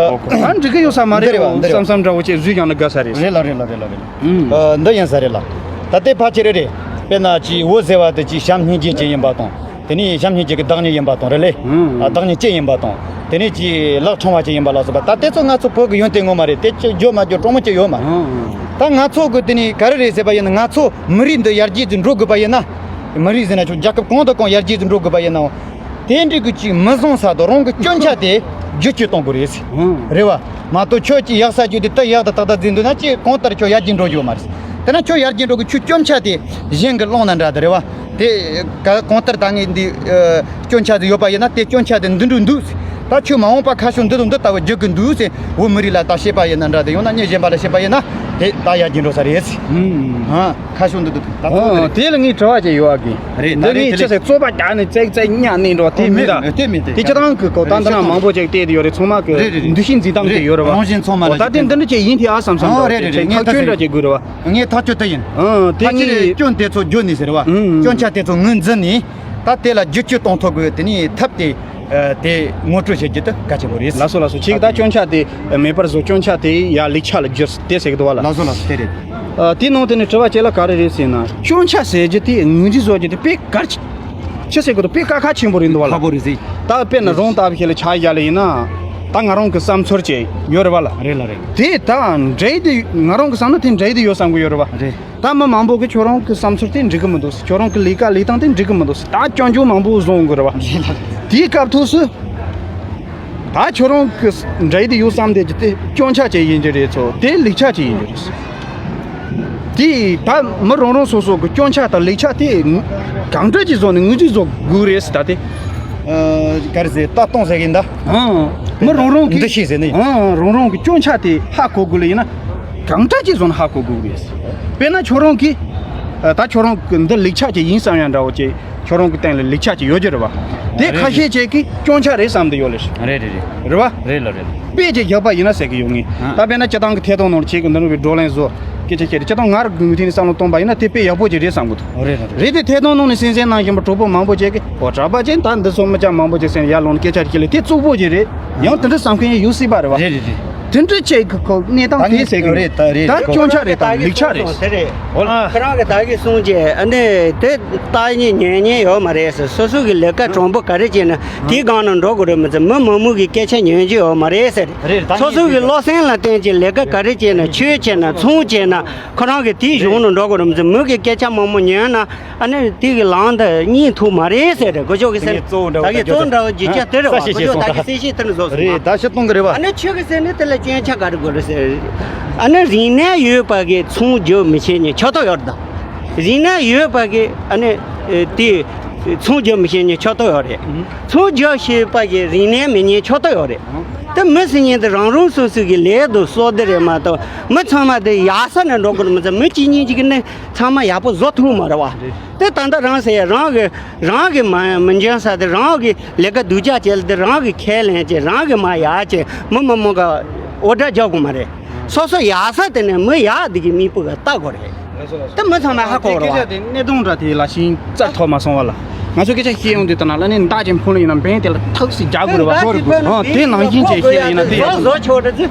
ཨ། ད་འགྲིག་གི་ཡོད་ས་མ་རེད། འདི་རེད་བ། འདི་རེད་བ། བསམ་བསམ་འདྲ་བོ་ཅིག་བཟོས་ཀྱང་ན་དགའ་ས་རེད། རེད་ལ་རེད་ལ་རེད་ལ་རེད་ལ། ཨུམ། ཨ། འདི་ཡིན་ས་རེད་ལ། ད་ལྟའི་ཕལ་ཆེར་རེད་རེད། དཔེར་ན་ཅིག་འོད་ཟེར་བ་དེ་ཅིག་བྱམས་སྙིང་རྗེ་ཅན་ཡིན་པ་དང་། དེ་ནས་བྱམས་སྙིང་རྗེ་གི་བདག་ཉིད་ཡིན་པ་དང་། རེད་ལེ། ཨུམ། ཨ། བདག་ཉིད་ཅན་ཡིན་པ་དང་། དེ་ནས་ཅིག་ལག་ཕྲེང་བ་ཅན་ཡིན་པ་ལ་སོགས་པ། ད་དེ་ཚོ་ང་ཚོ་བོད་ཀྱི་ཡོན་ཏན་ངོ་མ་རེད། དེ་ཅི་བརྗོད་མ་བརྗོད་གྲོགས་མོ་ཅི་ཡོད་མ། ཨུམ། ད་ང་ཚོ་གི་དེ་ནས་ག་རེ་རེད་ཟེར་བ་ཡིན་ན། ང་ཚོ་མི་རིགས་འདི་ཡར་རྒྱས་དུ་འགྲོ་དགོས་པ་ཡིན་ན། མི་རིགས་ཟེར་ན་ཆོག་རྒྱལ་ཁབ་གང་དང་གང་ཡར་རྒྱས་དུ་འགྲོ་དགོས་པ་ཡིན་ནའང་། དེ་འདྲའི་གི་ཅིག་མི་བཟང་ས་དང་རང་གི་སྐྱོན་ཆ་དེ་བསྒྱུར་བཅོས་གཏོང་དགོས་རེད། ཨང་། རེད་བ། མ་གཏོགས་ཁྱོད་ཀྱིས་ཡག་ས་བརྗོད་དེ་ད་ཡག་ད་ཏག་ཏག་འཛིན་འདུག་ན། ཅིག་གང་ལྟར་ཁྱོད་ཡར་རྒྱས་འགྲོ་རྒྱུ་མ་རེད། དེ་ན་ཁྱོད་ཡར་རྒྱས་འགྲོ་གི་ཁྱོད་སྐྱོན་ཆ་དེ་གཞན་གྱི་སློང་ན་འདྲ་དེ་རེད་བ། དེ་ག་གང་ལྟར་ད་ངས་འདི་ཨ་སྐྱོན་ཆ་དེ་ཡོད་པ་ཡིན་ན། དེ་སྐྱོན་ཆ་དེ་འདི་འདྲ་འདུག། ད་ཁྱོད་མ་འོངས་པ་ཁ་ཕྱོགས་འདི་དང་འདི་ལྟ་བུ་བསྒྱུར་གི་འདུག་ཟེར། བོད་མི་རིགས་ལ་ད་བཤད་པ་ཡིན་ན་འདྲ་དེ། ཡང་ན་མི་གཞན་པ་ལ་བཤད་པ་ཡིན་ན། དེ་ད་ཡར་རྒྱས་འགྲོ་ས་རེད། ཨང་། ཁ་ཕྱོགས་འདི་འདུག། ད་ཨོ། དེ་ལ་ངས་དྲི་བ་ཅིག་ཡོད་ཨ་གི། རེད། འདི་ད་རེད། ངས་དེ་ཅི་ཟེར། རྩོད་པ་རྒྱག་ནས་བཙལ་བཙལ་ཉག་ནས་འགྲོ་བ་དེ་མིན་ད། དེ་མིན་དེ། དེ་སྤྱིར་བཏང་གི་ཁོ་ད་འདི་ན་མང་པོ་ཅིག་བལྟས་དེ་ཡོད་རེད། ཚང་མ་གི། རེད་རེད་རེད། འདུ་ཤེས་འཛིན་སྟངས་དེ་ཡོད་རེད་བ། རེད། རང་བཞིན་ཚང་མ་ལ། ཨོ། ད་དེ་འདི་འདྲ་ཅིག་ཡིན་དེ་ཨ་བསམ་བསམ། ཨོ། འགྲོ་རེད་རེད་རེད། ཅིག་ངས་ཐག་ཐག་གཅོད་ཆོད་དེ་ཡིན། ཨོ། དེ་ཕལ་ཆེར་ངས་སྐྱོན་དེ་ཚོ་བརྗོད་ནས་ཟེར་བ། ཨང་། སྐྱོན་ཆ་དེ་ཚོ་ངོས་འཛིན་ནས། ད་དེ་ལ་བསྒྱུར་བཅོས་གཏོང་ཐུབ་དགོས། དེ་ནས་ཐབས་དེ་ཨ་དེ་ངོ་སྤྲོད་བྱེད་རྒྱུ་དེ་གལ་ཆེན་པོ་རེད། ལགས་སོ་ལགས་སོ། ཁྱེད་ད་སྐྱོན་ཆ་དེ་མེད་པར་བཟོ། སྐྱོན་ཆ་དེ་ཡར་ལེགས་ཆ་ལ་བསྒྱུར་དེ་ཟེར་གི་འདུག་བ་ལ། ལགས་སོ་ལགས་སོ། དེ་རེད། ཨ། དེའི་ནང་དེ་ནས་དྲི་བ་གཅིག་ལ་ག་རེ་རེད་ཟེར་ན། སྐྱོན་ཆ་ཟེར་རྒྱུ་དེ་ངོས་འཛིན་བཟོ་རྒྱུ་དེ་དཔེ་གལ་ཆེ་ཆེ་ཟེར་གི་འདུག། དཔེ་དཀའ་ཁག་ཆེན་པོ་རེད་འདུག་བ་ལ། ཁག་པོ་རེད་ཟེར། ད་དཔེར་ན་རང་ལྟ་བུ་ཞིག་ལ་ཆ་བཞག་ལ་ཡིན་ན། ད་ང་རང་གི་བསམ་ཚུལ་ཅིག་ཡོད་རེད་བ་ལ། རེད་ལ་རེད། དེ་ད་འགྲིག་དེ། ང་རང་གི་བསམ་ན་དེ་འགྲིག་དེ་ཡོད་བསམ་གི་ཡོད་རེད་བ། རེད། ད་མི་མང་པོ་གིས་ཁྱོད་རང་གི་བསམ་ཚུལ་དེ་འགྲིག་གི་མི་འདུག་ཟེར། ཁྱོད་རང་གི་ལས་ཀ་ལས་སྟངས་དེ་འགྲིག་གི་མི་འདུག་ཟེར། ད་སྐྱོན་བརྗོད་མང་པོ་བཟོ་འོང་གི་རེད་བ། རེད་ལ། དེའི་སྐབས་ཐོག་སུ། ད་ཁྱོད་རང་གི་འགྲིག་དེ་ཡོད་བསམ་དེ་ཅིག་དེ་སྐྱོན་ཆ་ཅིག་ཡིན་གྱི་རེད་ཚོ། དེ་ལེགས་ཆ་ཅིག་ཡིན་གྱི་རེད། དེ་ད་མི་རང་རང་སོ་སོ་གི་སྐྱོན་ཆ་དང་ལེགས་ཆ་དེ་གང་འདྲ་ཅིག་བཟོ་ནས་ངོས་འཛིན་བཟོ་དགོས་རེད་ཟེར། ད་དེ་ཨ་ག་རེ་ཟེར། ལྟ་སྟངས་ཟེར་གི་ཡིན་ད། ཨང་། མི་རང་རང་གི་འདུ་ཤེས་ཟེར་ནི། ཨང་། རང་རང་གི་སྐྱོན་ཆ་དེ་ཧ་གོ་དགོས་ལ་ཡིན་ན། གང་འདྲ་ཅིག་བཟོ་ན་ཧ་གོ་དགོས་རེད། དཔེར་ན་ཁྱོད་རང་གིས་ཨ་ད་ཁྱོད་རང་གི་འདི་ལེགས་ཆ་ཅིག་ཡིན་བསམ་ཡ་འདྲ་བོ་ཅིག། ཁྱོད་རང་གི་སྟེང་ལ་ལེགས་ཆ་ཅིག་ཡོད་ཀྱི་རེད་བ། དེ་རེད། ཁ་ཤས་ཅིག་གིས་སྐྱོན་ཆ་རེད་བསམ་གི་ཡོད་ལེ། རེད་རེད་རེད། རེད་བ། རེད་ལ་རེད། དཔེ་ཅིག་བཞག་པ་ཡིན་ན་ཟེར་གི་ཡོད་ངས། ཨ། ད་དཔེར་ན་སྤྱིར་བཏང་གི་ཐད་གཏོང་ནང་ལ་ཁྱེད་ཀྱིས་འདི་འདྲ་བའི་བགྲོ་གླེང་བཟོ། སྐད་ཆ་བཤད་དེ་སྤྱིར་བཏང་ང་རང་གི་ངོས་ཐད་ནས་བསམ་བློ་གཏོང་པ་ཡིན་ན་དེ་དཔེ་ཡག་པོ་ཅིག་རེད་བསམ་གི་འདུག། རེད་རེད་རེད། རེད་དེ་ཐད་གཏོང་ནང་ནས་གསན་གསན་གནང་བཞིན་པ་གྲོགས་པོ་མང་པོ་ཅིག་གིས། ཨོ། གྲྭ་པ་ཅན་ད་འདི་ཚོ་མི་སྐྱ་མང་པོ་ཅིག་གསན་ཡར་ལོངས་ནས་སྐད་ཆ་བཤད་ལེ་དེ་རྩུབ་པོ་ཅིག་རེད། ཡང་དེ་འདྲ་བསམ་མཁན་ཡང་ཡོད་སྲིད་པ་རེད་བ། རེད་རེད་རེད། དེ་འདྲ་ཅིག་གི་ཁོ་གནས་སྟངས་དེ་ཟེར་གི་རེད། ད་རེད། ད་ཁོ་སྐྱོན་ཆ་རེད་དང་ལེགས་ཆ་རེད། དེ་རེད། ཨོ་ལ། ཁོ་རང་གི་ད་གི་གསུང་བྱས་ཨ་ནི་དེ་ལྟ་ཉན་ཉན་ཉན་ཡོད་མ་རེད་ཟེར། སོ་སོ་གི་ལས་ཀ་དྲང་པོ་ག་རེ་བྱས་ན་དེའི་སྒང་ནང་འགྲོ་དགོས་རེད་མི་ཚེ། མི་མང་མོས་གི་སྐད་ཆ་ཉན་རྒྱུ་ཡོད་མ་རེད་ཟེར། རེད། ད་སོ་སོ་གི་བློ་སེམས་ལ་བརྟེན་གྱི་ལས་ཀ་ག་རེ་བྱས་ན། ཆོས་བྱས་ན། ཚོང་བྱས་ན། ཁོ་རང་གི་དེའི་གཞུང་ནང་འགྲོ་དགོས་རེད་མི་ཚེ། མི་གི་སྐད་ཆ་མང་མོ་ཉན་ན། ཨ་ནི་དེ་གི་ལམ་དུ་གཉེན་ཐུག་མ་རེད་ཟེར་རེད། གོ་ཅོག་གི་སེམས་ད་གི་གཙོ་བོ་འདྲ་བོ་བརྗོད་བྱ་དེ་རེད་བ། གོ་ཅོག་ད་གི་སེམས་ཤེས་དེ་ནི་བཟོ་སོང་། རེད། ད་ཤི་གཏོང་གི་རེད་བ། ཨ་ནི་ཆོས་གི་སེམས་ནི་དེ་ལ་སྐྱོན་ཆ་ག་རེ་དགོས་རེད་ཟེར། ཨ་ནི་རིག་གནས་ཡོད་པ་གི་ཚོང་རྒྱག་མི་བྱེད་ཉེ་ཆོག་ཐོག་ཡོད་ད། རིག་གནས་ཡོད་པ་གི་ཨ་ནི་དེ་ ཚོང་རྒྱག་མི་ཤེས་མཁན་ཁྱོད་ལྟ་ཡོད་རེད། ཚོང་རྒྱག་ཤེས་པ་གི་རིག་གནས་མེད་མཁན་ཁྱོད་ལྟ་ཡོད་རེད། དེ་མི་ཟེར་མཁན་དེ་རང་རང་སོ་སོ་གི་ལས་དང་སྲོལ་དེ་རེད་མ་གཏོགས། མི་ཚང་མ་དེ་ཡག་ས་ནས་འགྲོ་དགོས་མི་ཚང་། མི་གཅིག་གཉིས་གཅིག་གི་ནི་ཚང་མ་ཡག་པོ་བཟོ་ཐུབ་མ་རེད་བ། དེ་ད་ལྟ་རང་ཟེར་ཡ་རང་གི་རང་གི་མ་མི་འཇོན་ས་དེ། རང་གི་ལས་ཀ་སྡུག་ཅག་བྱས་ལ་དེ་རང་གི་ཁས་ལེན་བྱས། རང་གི་མ་ཡག་བྱས། མི་མི་མང་ག་འོ་སྒྲ་རྒྱག་དགོས་མ་རེད། སོ་སོ་ཡག་ས་དེ་ནས་མི་ཡག་དེ་གི་མིག་དཔེ་ག་ལྟ་དགོས་རེད། དེ་མི་ཚང་མ་ཧ་གོ་རེད་བ། སྐད་ཆ་དེ་གནད་དོན་འདྲ་དེ་ལ་ཤིང་རྩ་ཐོག་མ་སོང་བ་ལ། ང་ཚོ་སྐད་ཆ་བཤད་ཡོང་དུས་ད་ན་ལ་ནི་མདའ་ཅན་ཕུང་ལ་ཡིན་ན་འབེན་དེ་ལ་ཐག་སི་རྒྱག་དགོས་རེད་བ། ཨོ་དེ་ནང་བཞིན་བྱས་བཤད་ཡིན་ན་དེ་ཡག་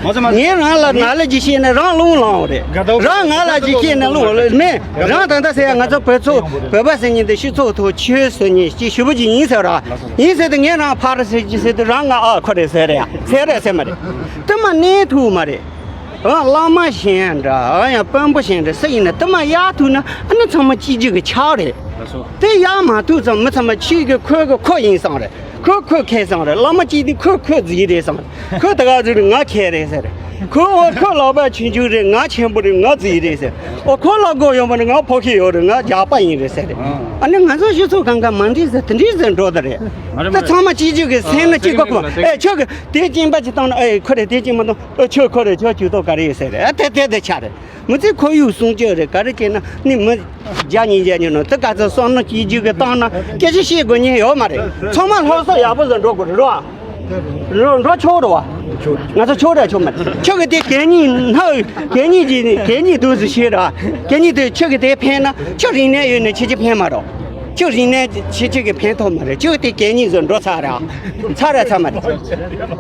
པོ། ང་རང་ལ་ན་ལ་ཅིག་བཤད་ན་རང་རླུང་ལངས་རེད། རང་ང་ལ་ཅིག་བཤད་ན་རླུང་ལངས་མེད། རང་ད་ལྟ་ཟེར་ཡ་ང་ཚོ་བོད་ཚོ་བོད་པ་ཟེར་མཁན་དེ་སྤྱི་ཚོགས་ཐོག་ཆོས་ཟེར་མཁན་ཅིག་ཞེ་པོ་ཅིག་ཡིན་ཟེར་ར། ཡིན་ཟེར་དུས་ངས་རང་ཕར་ཟེར་ཅིག་ཟེར་དུས་རང་ང་ཨ་ཁོ་རེད་ཟེར་རེད་ཡ། ཟེར་རེད་ཟེར་མ་རེད། དེ་མ་གནས་ཐུབ་མ་རེད། ཨ་བླ་མ་གཞན་འདྲ། ཨ་ཡང་དཔོན་པོ་གཞན་འདྲ་སུ་ཡིན་ན་དེ་མ་གཡར་ཐུབ་ན་ཨ་ནི་ཚང་མ་གཅིག་གྱུར་གྱི་ཆགས་རེད། དེ་གཡར་མ་ཐུབ་ཙང་མི་ཚང་མ་ཁྱོད་ཀྱི་ཁོ་གི་ཁོ་ཡིན་བསམ་རེད། ཁོ་ཁོ་ཁེ་བསམ་རེད། བླ་མ་གཅིག་དེ་ཁོ་ཁོ་རྫིག་རེད་བསམ་རེད། ཁོ་ད་ག་རྫིག་རེད། ང་ཁེ་རེད་ཟེར་རེད། ཁོ་འོ་ཁོ་ལག་པ་ཆུང་ཆུང་རེད། ང་ཆེན་པོ་རེད། ང་རྫིག་རེད་ཟེར། འོ་ཁོ་ལ་མགོ་ཡོད་པ་རེད། ང་ཕོ་ཁེ་ཡོད་རེད། ང་རྒྱགས་པ་ཡིན་རེད་ཟེར་རེད། ཨ་ནི་ང་ཚོ་སྤྱི་ཚོགས་གང་ག་མ་འགྲིག་ཟེར་དེ་འགྲིག་ཟེར་འགྲོ་ད་རེད། དེ་ཚང་མ་གཅིག་གྱུར་གྱི་སེམས་ནི་གཅིག་པ་ཁོ་ཨེ་ཁྱོད་ཀྱི་དེ་སྐྱིན་པ་ཅིག་བཏང་ན་ཨེ་ཁོ་རེ་དེ་སྐྱིན་པ་བཏང་། ཨ་ཁྱོད་ཁོ་རེ་ཁྱོད་ཇུས་གཏོགས་ག་རེ་ཡོད་ཟེར་རེད། ཨ་དེ་དེ་དེ་ཆ་རེད། མི་ཚེ་ཁོར་ཡུག་སྲུང་སྐྱོབ་རེད། ག་རེ་བྱས་ན་ནི་མི་བརྒྱ་གཉིས་བརྒྱ་ཉོ་ནོ་དེ་ག་ཚོད་བསམ་བློ་གཅིག་གྱུར་གྱི་བཏང་ན་སྐད་ཆ་བཤད་དགོས་མཁན་ཡོད་མ་རེད། ཚང་མ་སློབ་གསོ་ཡག་པོ་བཟོ་འགྲོ་དགོས་རེད་རོ། རོ་འགྲོ་ཆོག་རོ་བ། ང་ཚོ་ཆོག་ར་ཆོག་མ་རེད། ཁྱོད་ཀྱི་དེ་གད་སྙིགས་ནག་གད་སྙིགས་ཀྱི་གད་སྙིགས་དུས་སུ་བཤད་ར། གད་སྙིགས་དེ་ཁྱོད་ཀྱི་དེ་ཕན་ན་ཁྱོད་རིག་གནས་ཡོད་ནས་ཁྱེད་ཀྱི་ཕན་མ་རོ། ཁྱོད་རིག་གནས་ཁྱེད་ཀྱི་ཕན་ཐོགས་མ་རེད། ཁྱོད་དེ་གད་སྙིགས་བཟོ་འགྲོ་ཚར་ར། ཚར་ར་ཚར་མ་རེད།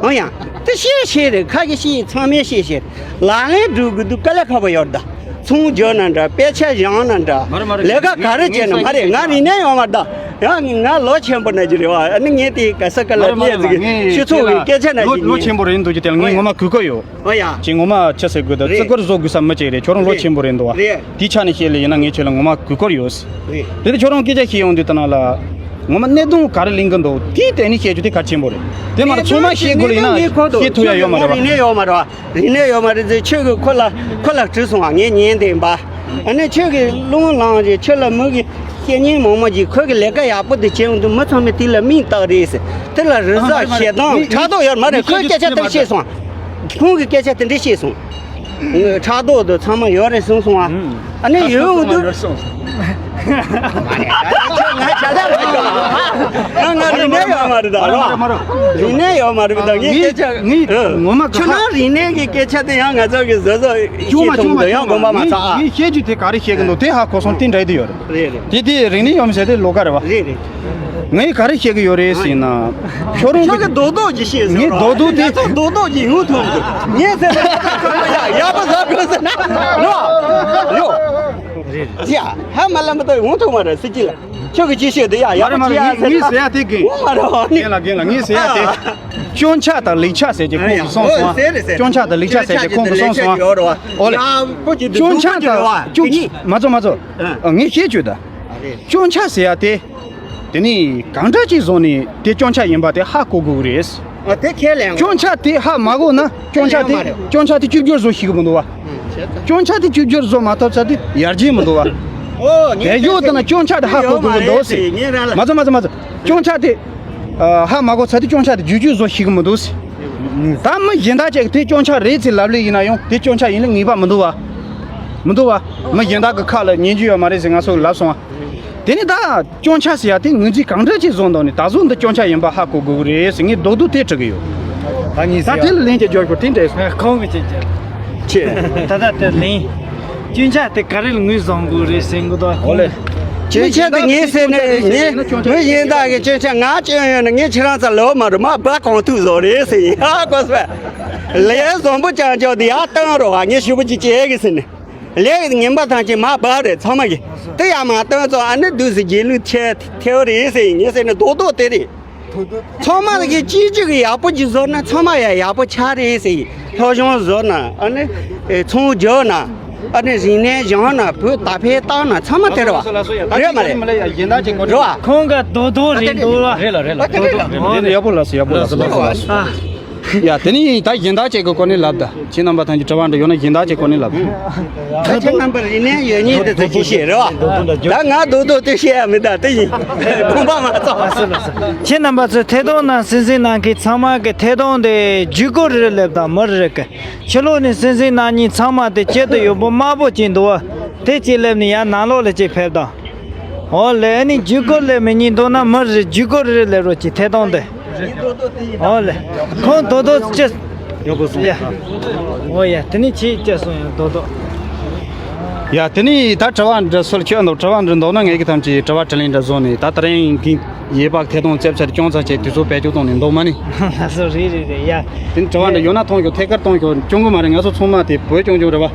འོ་ཡང་དེ་ཤེས་ཤེས་རེད། ཁ་གི་ཤེས། ཚང་མས་ཤེས་ཤེས། ལག་ལེན་སྒྲུབ་དགོས་དུས་དཀའ་ལས་ཁག་པོ་ཡོད་ད། ཚོང་རྒྱག་ན་འདྲ། དཔེ་ཆ་སྦྱང་ན་འདྲ། མ་རེད་མ་རེད། ལས་ཀ་ག་རེ་བྱས་ན་མ་རེད། ང་རིག་གནས་ཡོད་མ་རེད་ད། ཡང་ང་ལོ་ཆེན་པོ་ན་གི་རེད་བ། ཨ་ནི་ངས་དེ་ག་ས་ག་ལ་མ་རེད་མ་རེད། ངས་སྤྱི་ཚོགས་ཀྱི་སྐད་ཆ་ན་ལོ་གི་ལོ་ཆེན་པོ་རེད་འདུག་གི། དེ་ལ་ངས་ངོ་མ་གུས་བཀུར་ཡོད། ཨོ་ཡ། ཅིག་ངོ་མ་ཆི་ཟེར་དགོས་ད། རྩི་བཀུར་བཟོ་དགོས་ས་མི་ཅིག་རེད། ཁྱོད་རང་ལོ་ཆེན་པོ་རེད་འདུག་བ། རེད། དེའི་ཆ་ནས་བཤད་ལེ་ཡིན་ན་ངས་ཁྱོད་ལ་ངོ་མ་གུས་བཀུར་ཡོད། རེད། དེ་ལྟར་ཁྱོད་རང་སྐད་ཆ་བཤད་ཡོང་དུས་ད་ན་ལ། ངོ་མ་གནད་དོན་ག་རེ་གླེང་གི་འདུག་དེའི་སྟེང་ནས་བཤད་རྒྱུ་དེ་གལ་ཆེན་པོ་རེད། དེ་མ་རེད་ཚང་མ་བཤད་དགོས་ལེ་ཡིན་ན་བཤད་ཐུབ་ཡ་ཡོད་མ་རེད་བ། རིག་གནས་ཡོད་མ་རེད་བ། རིག་གནས་ཡོད་མ་རེད་ཟེར། ཁྱོད་ཀྱིས་ཁོ་ལ་ཁོ་ལ་དྲིས་སོང་བ། ངས་ཉན་དེ་ཡིན་པ། ཨ་ནི་ཁྱོད་ཀྱིས་རླུང་ལངས་རྗེས་ཁྱོད་ལ་མི་གི་སྐད་སྙན་མང་མོ་གྱིས་ཁོ་གི་ལས་ཀ་ཡག་པོ་དེ་བྱེད་འོང་དུས་མི་ཚང་མས་དེ་ལ་མིང་བཏགས་རེད་ཟེར། དེ་ལ་རི་གཟར་ཞེ་སྡང་ཕྲག་དོག་ཡོད་མ་རེད། ཁོའི་སྐད་ཆ་དེ་བཤད་སོང་། ཁོང་གི་སྐད་ཆ་དེ་འདྲས་བཤད་སོང་། ཕྲག་དོག་དེ་ཚང་མ་ཡོད་རེད་གསུངས་སོང་ཨ། ཨ་ནི་ཡོད་འོང་དུས། ང་ཆ་ད་མ་ཡོད། ང་ང་རིག་གནས་ཡོད་མ་རེད་ད་རོ། རིག་གནས་ཡོད་མ་རེད་ད། ངས་སྐད་ཆ་ངས་ངོ་མ་ཁྱོད་རང་རིག་གནས་ཀྱི་སྐད་ཆ་དེ་ཡང་ང་ཚོ་གི་བཟོ་བཟོ་ཅུང་མ་ཅུང་མ་ཡང་དགོངས་པ་མ་ཚ་ཨ། ངས་བཤད་རྒྱུ་དེ་ག་རེ་བཤད་གི་འདུག་དེ་ཧ་གོ་སོང་། དེ་འདྲ་དེ་ཡོད་རེད། རེད་རེད། དེ་དེ་རིག་གནས་ཡོད་མ་ཟེར་དེ་ལོགས་ཀ་རེད་བ། རེད་རེད། ངས་ག་རེ་བཤད་གི་ཡོད་རེད་ཟེར་ན། ཁྱོད་རང་ཁྱོད་ཀྱི་རྡོག་རྡོག་ཅིག་བཤད་ཟེར་ངས་རོ། རྡོག་རྡོག་དེ་ང་ཚོ་རྡོག་རྡོག་ཅིག་ཡོང་ཐུབ་འདུག་ངས་ཟེར་ན་ཡག་པོ་བཟོ་དགོས་ཟེར་ན་རོ། ཡོ། ཡ་ཧ་མ་ལམ་པ་ད་ཡོང་ཐུབ་མ་རེད་སྲིད་སྤྱི་ལ། ཁྱོད་ཀྱི་ཅི་བཤད་དེ་ཡ་ཡག་པོ་ཅི་ཡ་ཟེར་ན། ངས་ཟེར་ཡ་དེ་གིན། ཡོང་མ་རེད་བ་ནི། རྒན་ལགས་རྒན་ལགས་ངས་ཟེར་ཡ་དེ། སྐྱོན་ཆ་དང་ལེགས་ཆ་ཟེར་གྱི་ཁོང་གིས་གསུངས་སོང་ཨ། སྐྱོན་ཆ་དང་ལེགས་ཆ་ཟེར་གྱི་ཁོང་གིས་གསུངས་སོང་ཨ། ཨོ་ལེ། སྐྱོན་ཆ་དང་སྐྱོན་ཆ་མ་ཚོ་མ་ཚོ། ངས་བཤད་བཅུག་ད། སྐྱོན་ཆ་ཟེར་ཡ་དེ། དེ་ནི་གང་འདྲ་ཅིག་བཟོ་ནས་དེ་སྐྱོན་ཆ་ཡིན་པ་དེ་ཧ་གོ་དགོས་ཀྱི་རེད། ཨ་དེ་ཁས་ལེན། སྐྱོན་ཆ་དེ་ཧ་མ་གོ་ན་སྐྱོན་ཆ་དེ་ཁས་ལེན་མ་རེད། སྐྱོན་ཆ་དེ་བཅོས་བསྒྱུར་བཟོ་ཤེས་ཀྱི་མི་འདུག་བ། ཨུམ་བྱས་ཙང་། སྐྱོན་ཆ་དེ་བཅོས་བསྒྱུར་བཟོ་མ་ཐུབ་ཚར་དུས་ཡར་རྒྱས་མི་འདུག་བ། ཨོ་ངས་དེ་ཡོད་དེ་ན་སྐྱོན་ཆ་དེ་ཧ་གོ་དགོས་ཀྱི་འདུག་ཟེར། ངས་རང་ལ། མ་ཚོ་མ་ཚོ་མ་ཚོ། སྐྱོན་ཆ་དེ། ཨ་ཧ་མ་གོ་ཚར་དུས་སྐྱོན་ཆ་དེ་བསྒྱུར་བཅོས་བཟོ་ཤེས་ཀྱི་མི་འདུག་ཟེར། ད་མི་གཞན་དག་ཅིག་དེ་སྐྱོན་ཆ་རེད་ཟེར་ལབ་ལེ་ཡིན་ན་ཡང་དེ་སྐྱོན་ཆ་ཡིན་ལེ་ངེས་པ་མི་འདུག་བ། མི་འདུག་བ། མི་གཞན་དག་གི་ཁ་ལ་ཉན་རྒྱུ་ཡོད་མ་རེད་ཟེར་ང་ཚོ་ལབ་སོང་བ། དེ་ནི་ད་སྐྱོན་ཆ་ཟེར་ཡ་དེ་ངོས་འཛིན་གང་འདྲ་ཅིག་བཟོ་འདུག་ནི་ད་གཟོད་འདི་སྐྱོན་ཆ་ཡིན་པ་ཧ་གོ་དགོས་ཀྱི་རེད་ཟེར་ངས་རྡོག་རྡོག་དེ་དྲི་གི་ཡོད། ད་ངས་ད་ཟེར་དེ་ཡ་ལ་ལན་གྱི་རྒྱབ་སྐྱོར་དེ་འདྲས་སོང་། ཁོང་གི་ཅི་ཅི། ཆེ། ད་ལྟ་དེ་ལན། སྐྱོན་ཆ་དེ་ག་རེ་ལ་ངོས་བཟུང་དགོས་རེད་ཟེར་གི་འདུག་ཨོ་ལེ། སྐྱོན་ཆ་དེ་ངས་ཟེར་ནས་ངས་མི་གཞན་དག་གི་སྐྱོན་ཆ་ང་སྐྱོན་ཡོད་ན་ངས་ཁྱེད་རང་ཚོ་ལོ་མ་རུ་མ་སྦ་གང་ཐུག་བཟོ་རེད་ཟེར་ཡིན་ཧ་གོ་སོང་། ལས་བཟང་པོ་ཅང་ཅང་དེ་ཡར་བཏང་རོགས་ཨ། ངས་ཞུ་བ་ཅིག་བྱེད་གི་ཟེར་ནས། ལས་ངན་པ་ཐམས་ཅད་མར་སྦ་རེད་ཚང་མ་གི། དེ་ཡང་མ་བཏང་ཙང་ཨ་ནི་དུས་སུ་རྗེས་ལུས་ཐེ་ཐེ་བ་རེད་ཟེར་ཡིན་ངས་ཟེར་ནས་རྡོག་རྡོག་དེ་རེད། ཚང་མ་གི་གཅིག་གཅིག་གི་ཡག་པོ་ཅིག་བཟོ་ན་ཚང་མ་ཡང་ཡག་པོ་ཆགས་རེད་ཟེར་ཡིན། སློབ་སྦྱོང་བཟོ་ན་ཨ་ནི་ཚོང་རྒྱག་ན་ཨ་ནི་རིག་གནས་སྦྱང་ན་བོད་ད་ཕན་བཏང་ན་ཚང་མ་དེ་རེད་བ། རེད་མ་རེད། རེད་བ། ཁོང་ག་རྡོག་རྡོག་རེད་འདུག་བ། རེད་ལ་རེད་ལ་རྡོག་རྡོག་རེད། ཡག་པོ་ལ་སོ་ཡག་པོ་ལ་སོ། ཡ། དེ་ནི་ད་གཞན་དག་ཅིག་གི་སྐོར་ནས་ལབ་ད། ཁྱེད་རྣམ་པ་ཐམས་ཅད་དྲི་བ་འདྲ་ཡོད་ན་གཞན་དག་ཅིག་སྐོར་ནས་ལབ་ད། ད་ཁྱེད་རྣམ་པར་ཡིན་ནའི་ཡོད་ཉེས་དེ་ཚོ་ཅི་བཤད་རེད་བ། ད་ང་རྡོག་རྡོག་དེ་བཤད་ཡ་མི་ད་དེ་ཡིན། ཁོང་པ་མ་ཚོགས། ཁྱེད་རྣམ་པ་ཚོས་ཐད་གཏོང་ནང་གསན་གཟིགས་གནང་མཁན་ཚང་མ་གི་ཐད་གཏོང་དེ་བརྒྱུད་སྐུར་རེ་སླེབས་དང་མི་རེ་གི། ཕྱི་ལོགས་ནས་གསན་གཟིགས་གནང་མཁན་ཚང་མ་དེ་སྐྱིད་དུ་ཡོད་པོ་དམར་པོ་ཅིག་འདུག་བ། དེ་ཅིག་སླེབས་ནས་ཡར་ནང་ལོགས་ལ་ཅིག་ཕེབས་དང་། འོ་ལེ། ཨ་ནི་བརྒྱུད་སྐུར་ལས་མི་ཉན་འདུག་ན་མི་རེ་བརྒྱུད་སྐུར་རེ་ལས་རོགས་ཀྱིས་ཐད་གཏོང་དེ། འོ་ལེ། ཁོང་རྡོག་རྡོག་ཅི། ཡག་པོ་སོང་། ཡ། འོ་ཡ། དེ་ནི་ཁྱེད་ཅི་སོང་ཡ་རྡོག་རྡོག་ཡ། དེ་ནི་ད་དྲི་བ་འདྲ་སུ་ལ་ཁྱོད་འདུག་དྲི་བ་འདྲ་འདུག་ན་ངེད་ཀྱི་ཐམས་ཅད་དྲི་བ་དྲིས་ལན་འདྲ་བཟོ་ནས། ད་ད་རིང་གི་ཡས་པག་ཐད་གཏོང་རྩེབ་ཚར་ཅུང་ཙམ་བྱས་དུས་ཚོད་བེད་སྤྱོད་གཏོང་ནས་འདུག་མ་ནི། ལགས་སོ། རེད་རེད་རེད་ཡ། དེ་ནི་དྲི་བ་འདྲ་ཡོད་ན་གཏོང་ཤོག་ཐད་ཀར་གཏོང་ཤོག་སྐྱོན་གི་མ་རེད། ང་ཚོ་ཚང་མ་དེ་བོད་སྐྱོང་སྐྱོང་རེད་བ།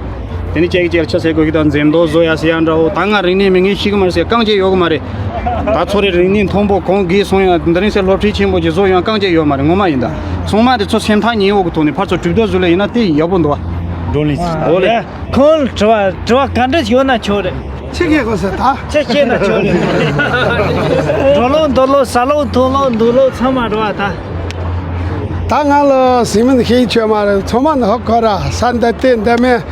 དེ་ནི་ཅེག་ཅེག་ཆ་ཟེར་དགོས་ཀྱི་དང་འཛེམ་དོགས་བཟོ་ཡ་ཟེར་ཡ་འདྲ་བོ། ད་ང་རིག་གནས་མེད་ངས་ཤེས་གི་མ་རེད་ཟེར་རྐང་རྗེས་ཡོད་གི་མ་རེད། ད་ཚོ་རེ་རིག་གནས་མཐོན་པོ་གོང་གི་སོང་ཡ་འདི་རིང་སེ་སློབ་ཁྲིད་ཆེན་པོ་ཅིག་བཟོ་ཡོང་རྐང་རྗེས་ཡོད་མ་རེད། ངོ་མ་ཡིན་ད། ཚང་མ་དེ་ཚོ་སེམས་ཐག་ཉེ་བོ་གི་ཐོག་ནས་ཕར་ཚུར་གྲུབ་འདོད་བཟོ་ལེ་ཡིན་ན་དེ་ཡག་པོ་འདུག་བ། འགྲོ་ལེ། འོ་ལེ། ཁོང་ལ་དྲི་བ་དྲི་བ་ག་འདྲ་ཡོད་ན་ཆོག་རེད། ཁྱེད་ཀྱིས་གོ་ས་ད། ཁྱེད་ཤེས་ན་ཆོག་རེད། འགྲོ་ལོག་འདུག་ལོག་ཟ་ལོག་འཐུང་ལོག་འདུག་ལོག་ཚང་མ་རེད་བ་ད། ད་ང་ལ་ཟིན་མིན་ཤེས་ཆོད་མ་རེད། ཚང་མ་ནི་ཧོ་ཁོ་ར་ས་འདི་དེ་འདི་མེད།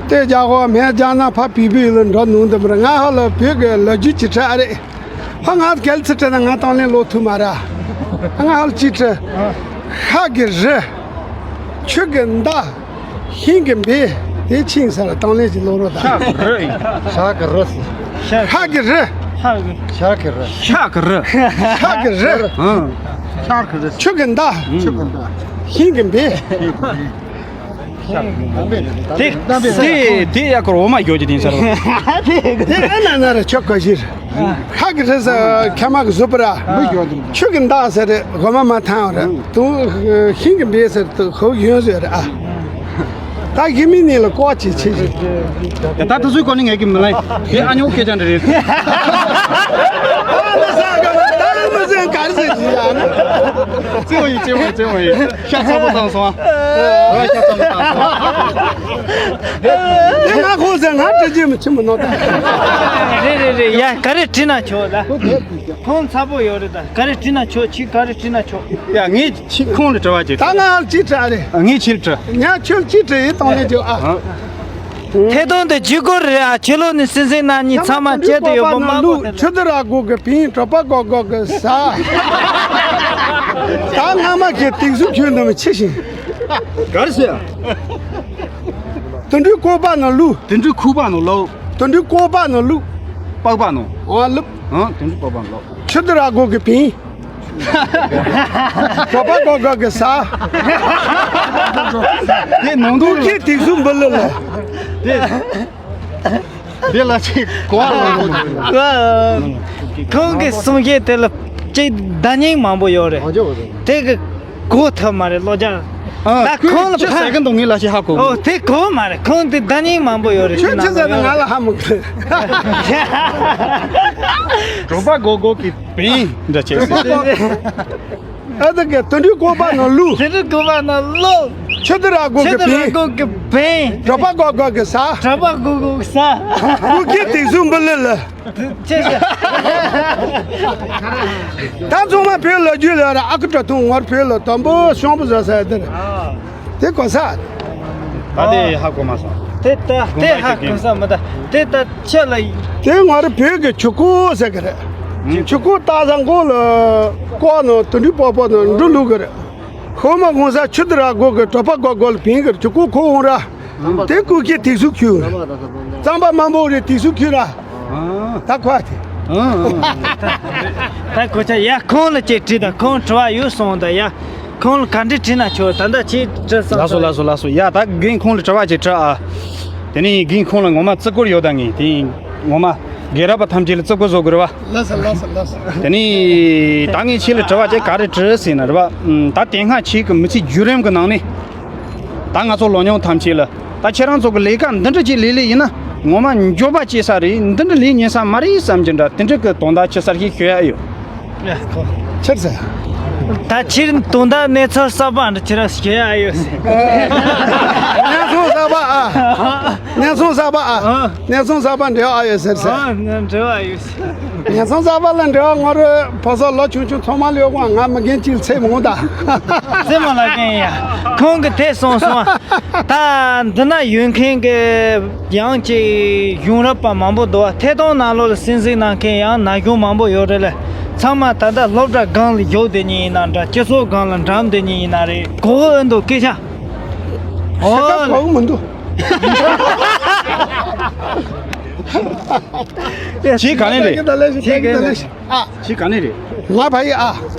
དེ་རྒྱ་ཧོ་མེད་རྒྱ་ན་ཕ་བི་བི་ལ་འགྲོ་ནུང་འདི་མ་རེད། ང་ཧ་ལ་བོད་ཀྱི་ལོ་རྒྱུས་ཅི་ཁྲ་རེད། ཕ་ང་གལ་ཚི་ཁྲ་ན་ང་དང་ལེན་ལོ་ཐུ་མ་ར། ང་ཧ་ལ་ཅི་ཁྲ། ཤ་གི་རི། ཆུ་གི་མདའ། ཤིང་གི་འབེ། དེ་ཆིང་ས་ར་དང་ལེན་གྱི་ལོ་རོ་ད། ཤ་གི་རི་ཡིན། ཤ་གི་རི། ཤ་གི་རི། ཤ་གི་རི། ཤ་གི་རི། ཤ་གི་རི། ཨང་། ཤ་གི་རི། ཆུ་གི་མདའ། ཆུ་གི་མདའ། ཤིང་གི་འབེ། དེ་དེ་དེ་ཡ་ཁོར་འོ་མ་ཡོད་ཀྱི་དེང་སར། དེ་ཨ་ན་ན་ར་ཆོ་ག་ཞིར། ཁ་གི་རེ་ས་ཁ་མ་གི་བཟོ་པ་ར། ཆུ་གི་མདའ་ཟེར་རེ་འོ་མ་མ་ཐང་ར། དུང་ཤིང་གི་འབེ་ཟེར་དུ་ཧོ་ཡོན་ཟེར་ར། ད་ཡི་མི་ནི་ལ་ཀོ་ཅི་ཆེ་ཞིག་ད་ད་དུ་སུའི་སྐོར་ནི་ངས་ཀྱི་མི་ལ་དེ་ཨ་ཉོ་སྐད་ཆ་འདྲ་རེད། ད་མི་ཟེར་ག་རེ་ཟེར་ཞིག་ཡ་ན། ཙེ་བ་ཡི་ཙེ་བ་ཡི་ཙེ་བ་ཡི། ཤ་ཚ་པོ་བཏང་སོང་ཨ། ཤ་ཚ་པོ་བཏང་སོང་ཨ། དེ་ང་ཁོང་ཟེར་ང་དྲི་རྒྱུ་མི་ཆེན་པོ་ནོ་ད། རེད་རེད་རེད་ཡ། ག་རེ་དྲིས་ན་ཆོག་ད། ཁོང་ཚ་པོ་ཡོད་རེད་ད། ག་རེ་དྲིས་ན་ཆོག་ཁྱི་ག་རེ་དྲིས་ན་ཆོག་ཡ་ངས་ཁྱི་ཁོང་ལ་དྲི་བ་ཅིག་ད་ང་ཅི་དྲི་རེད། ངས་ཁྱི་ལ་དྲི། ང་ཁྱོད་ཅི་དྲི་ཡི་གཏོང་ལེ་ཅོ་ཨ། ཐད་གཏོང་དེ་བརྒྱུད་སྐུར་རེད་ཨ། ཕྱི་ལོགས་ནས་སེམས་སེམས་ན་གཉིས་ཚང་མ་སྐྱེ་དུ་ཡོད་པ་མ་གོ་དེ། ཆུ་དུ་ར་གོ་གི་པིན་གྲོད་པ་གོ་གོ་གི་ཟ། ད་སྔ་མ་གི་དིག་སུ་ཁྱོད་འདི་མི་ཆི་ཞིང་། གར་སི་ཡ། དུད་འགྲོའི་ལྐོག་པ་ནང་ལུ། དུད་འགྲོའི་ཁུག་པ་ནང་ལུ། དུད་འགྲོའི་ལྐོག་པ་ནང་ལུ། པགས་པ་ནང་། ཨ་ལུ། ཨང་དུད་འགྲོའི་པགས་པ་ནང་ལུ། ཆུ་དུ་ར་གོ་གི་པིན། གྲོད་པ་གོ་གོ་གི་ཟ། དེ་ནང་དུ་ཁྱེད་དེ་གསུམ་འབུལ་ལ་ལ། དེ་དེ་ལ་ཅིག་གོ་བ་ལ། ཁོང་གི་གསུང་བཤད་དེ་ལ་ཅིག་བརྡ་རྙིང་མང་པོ་ཡོད་རེད། དེ་གི་གོ་ཐུབ་མ་རེད་བློ་རྒྱ། ད་ཁོང་ལ་ཕ་ཟེར་གི་འདུག་ངས་ལ་ཞིག་ཧ་གོ། ཨོ་དེ་གོ་མ་རེད། ཁོང་དེ་བརྡ་རྙིང་མང་པོ་ཡོད་རེད། ཁྱོད་ཅི་ཟེར་ན་ང་ལ་ཧ་མི་གོ། གྲོད་པ་གོ་གོ་གི་པིན་འདྲ་བྱས་སོང་། ཨ་ད་ག་དུད་འགྲོའི་ལྐོག་པ་ནང་ལུ། དུད་འགྲོའི་ལྐོག་པ་ནང་ལུ། ཆུ་དུ་ར་གོ་ཆུ་གི་དུ་ར་པིན། གོ་གི་པིན། གྲོད་པ་གོ་གོ་གི་ཟ། གྲོད་པ་གོ་གོ་གི་ཟ། ཁུ་ཁྱི་དིག་སུ་འབུལ་ལ་ལ། ཅེས་བཤད། ད་ཚང་མ་བོད་ལ་རྒྱུས་ལ་ར་ཨ་ཁུ་དྲ་ཐུང་ངོར་བོད་ལ་དམ་པོ་ཤོང་པོ་བཟོ་ས་དེར། དེ་གོ་ས། ད་དེ་ཧ་གོ་མ་སོང་། དེ་ད་དེ་ཧ་གོ་ས་མི་ད་དེ་ད་ཆེ་ལ། དེ་ངོར་བོད་ཀྱི་ཆུ་ཁུག་ཟེར་གི་རེད། ཆུ་ཁུག་ལྟ་ས་མགོ་ལ་ཀོ་ནང་དུད་འགྲོའི་པགས་པ་ནང་འགྲོ་ལུག་གི་རེད། ཧོ་མ་གོང་ས་ཆུ་དུ་ར་གོ་གི་གྲོད་པ་གོ་གོ་ལ་བིང་གི་རེད། ཆུ་ཁུག་ཁོ་འོང་ར། དེ་ཀུ་ཁྱི་དིག་སུ་ཁྱུ། རྩམ་པ་མང་པོ་རེ་དིག་སུ་ཁྱུ་ར། ད་ཁོ་དེ། ད་ཁོ་ཆ་ཡ་ཁོང་ལ་ཅིག་དྲིས་དང་ཁོང་དྲི་བ་ཡོད་སོང་ད་ཡ། ཁོང་ལ་ག་འདྲི་དྲིས་ན་ཆོག་ད་ལྟ་ཅིག་དྲི་སོང་། ལགས་སོ་ལགས་སོ་ལགས་སོ། ཡ་ད་རྒན་ཁོང་ལ་དྲི་བ་ཅིག་དྲི་ཨ། དེ་ནས་རྒན་ཁོང་ལ་ངོ་མ་བརྩི་བཀུར་ཡོད་ད་ངས་དེ་ངོ་མ་རྒན་རབས་པ་ཐམས་ཅད་ལ་བརྩི་བཀུར་བཟོ་དགོས་རེད་བ། ལགས་སོ་ལགས་སོ་ལགས་སོ། དེ་ནས་ད་ངས་ཁྱེད་ལ་དྲི་བ་ཅིག་ག་རེ་དྲི་ཟེར་ན་རེད་བ། ད་དེ་སྔ་ཁྱེད་ཀྱི་མི་ཚེ་བརྒྱུད་རིམ་གྱི་ནང་ནས། ད་ང་ཚོ་ལོ་ཉུང་ཐམས་ཅད་ལ་ད་ཁྱེད་རང་ཚོ་གི་ལས་ཀ་འདི་འདྲ་ཅིག་ལས་ལས་ཡིན་ན་ངོ་མ་འགྱོད་པ་སྐྱེ་ས་རེད། འདི་འདྲ་ལས་ཉན་ས་མ་རེད་བསམ་གྱི་འདྲ་དེ་འདྲ་གི་དོན་དག་ཅི་ཟེར་ཞིག་ཤོད་ཡ་ཡོད། ཕྱིར་ཟེར། ད་ཕྱིར་དོན་དག་གནས་ཚུལ་གསར་པ་འདྲ་ཁྱེད་རང་ཤོད་ཡ་ཡོད་ཟེར། གནས་ཚུལ་གསར་པ་ཨ། གནས་ཚང་གསར་པ་ཨ། ཨ། གནས་ཚང་གསར་པ་འབྲེལ་བ་ཨ་ཡོད་ཟེར་ཟེར། ཨ། འབྲེལ་བ་ཡོད་ཟེར། གནས་ཚང་གསར་པ་ལ་འབྲེལ་བ་ང་རོ་ཕོ་སོགས་ལོ་ཆུང་ཆུང་ཚང་མ་ལ་ཡོད་གོ། ང་མི་རྒན་གཅིག་ཚེ་མང་ད། ཚེ་མང་ལ་ཀན་ཡ། ཁོང་གི་དེ་སོང་སོང་། ད་འདི་ན་ཡོད་མཁན་གི་ཡང་ཅིག་གཞུང་རབ་པ་མང་པོ་འདུག་བ། ཐད་གཏོང་ནང་ལོགས་ལ་གསན་གཟིགས་གནང་མཁན་ཡང་ན་གཞོན་མང་པོ་ཡོད་རེད་ལ། ཚང་མ་ད་ལྟ་སློབ་གྲྭ་སྒང་ལ་བཞུགས་བསྡད་མཁན་ཡིན་ན་འདྲ། སྤྱི་ཚོགས་སྒང་ལ་འགྲམ་བསྡད་མཁན་ཡིན་ན་རེད། གོ་གི་ཨེ་འདུག་སྐད་ཆ། ཤ་ཁ་གོ་གི་མི་འདུག་ཁྱེད་ག་ནས་རེད། ཁྱེད་ག་ནས་རེད། ཨ། ཁྱེད་ག་ནས་རེད། ང་ཕ་ཡི་ཨ།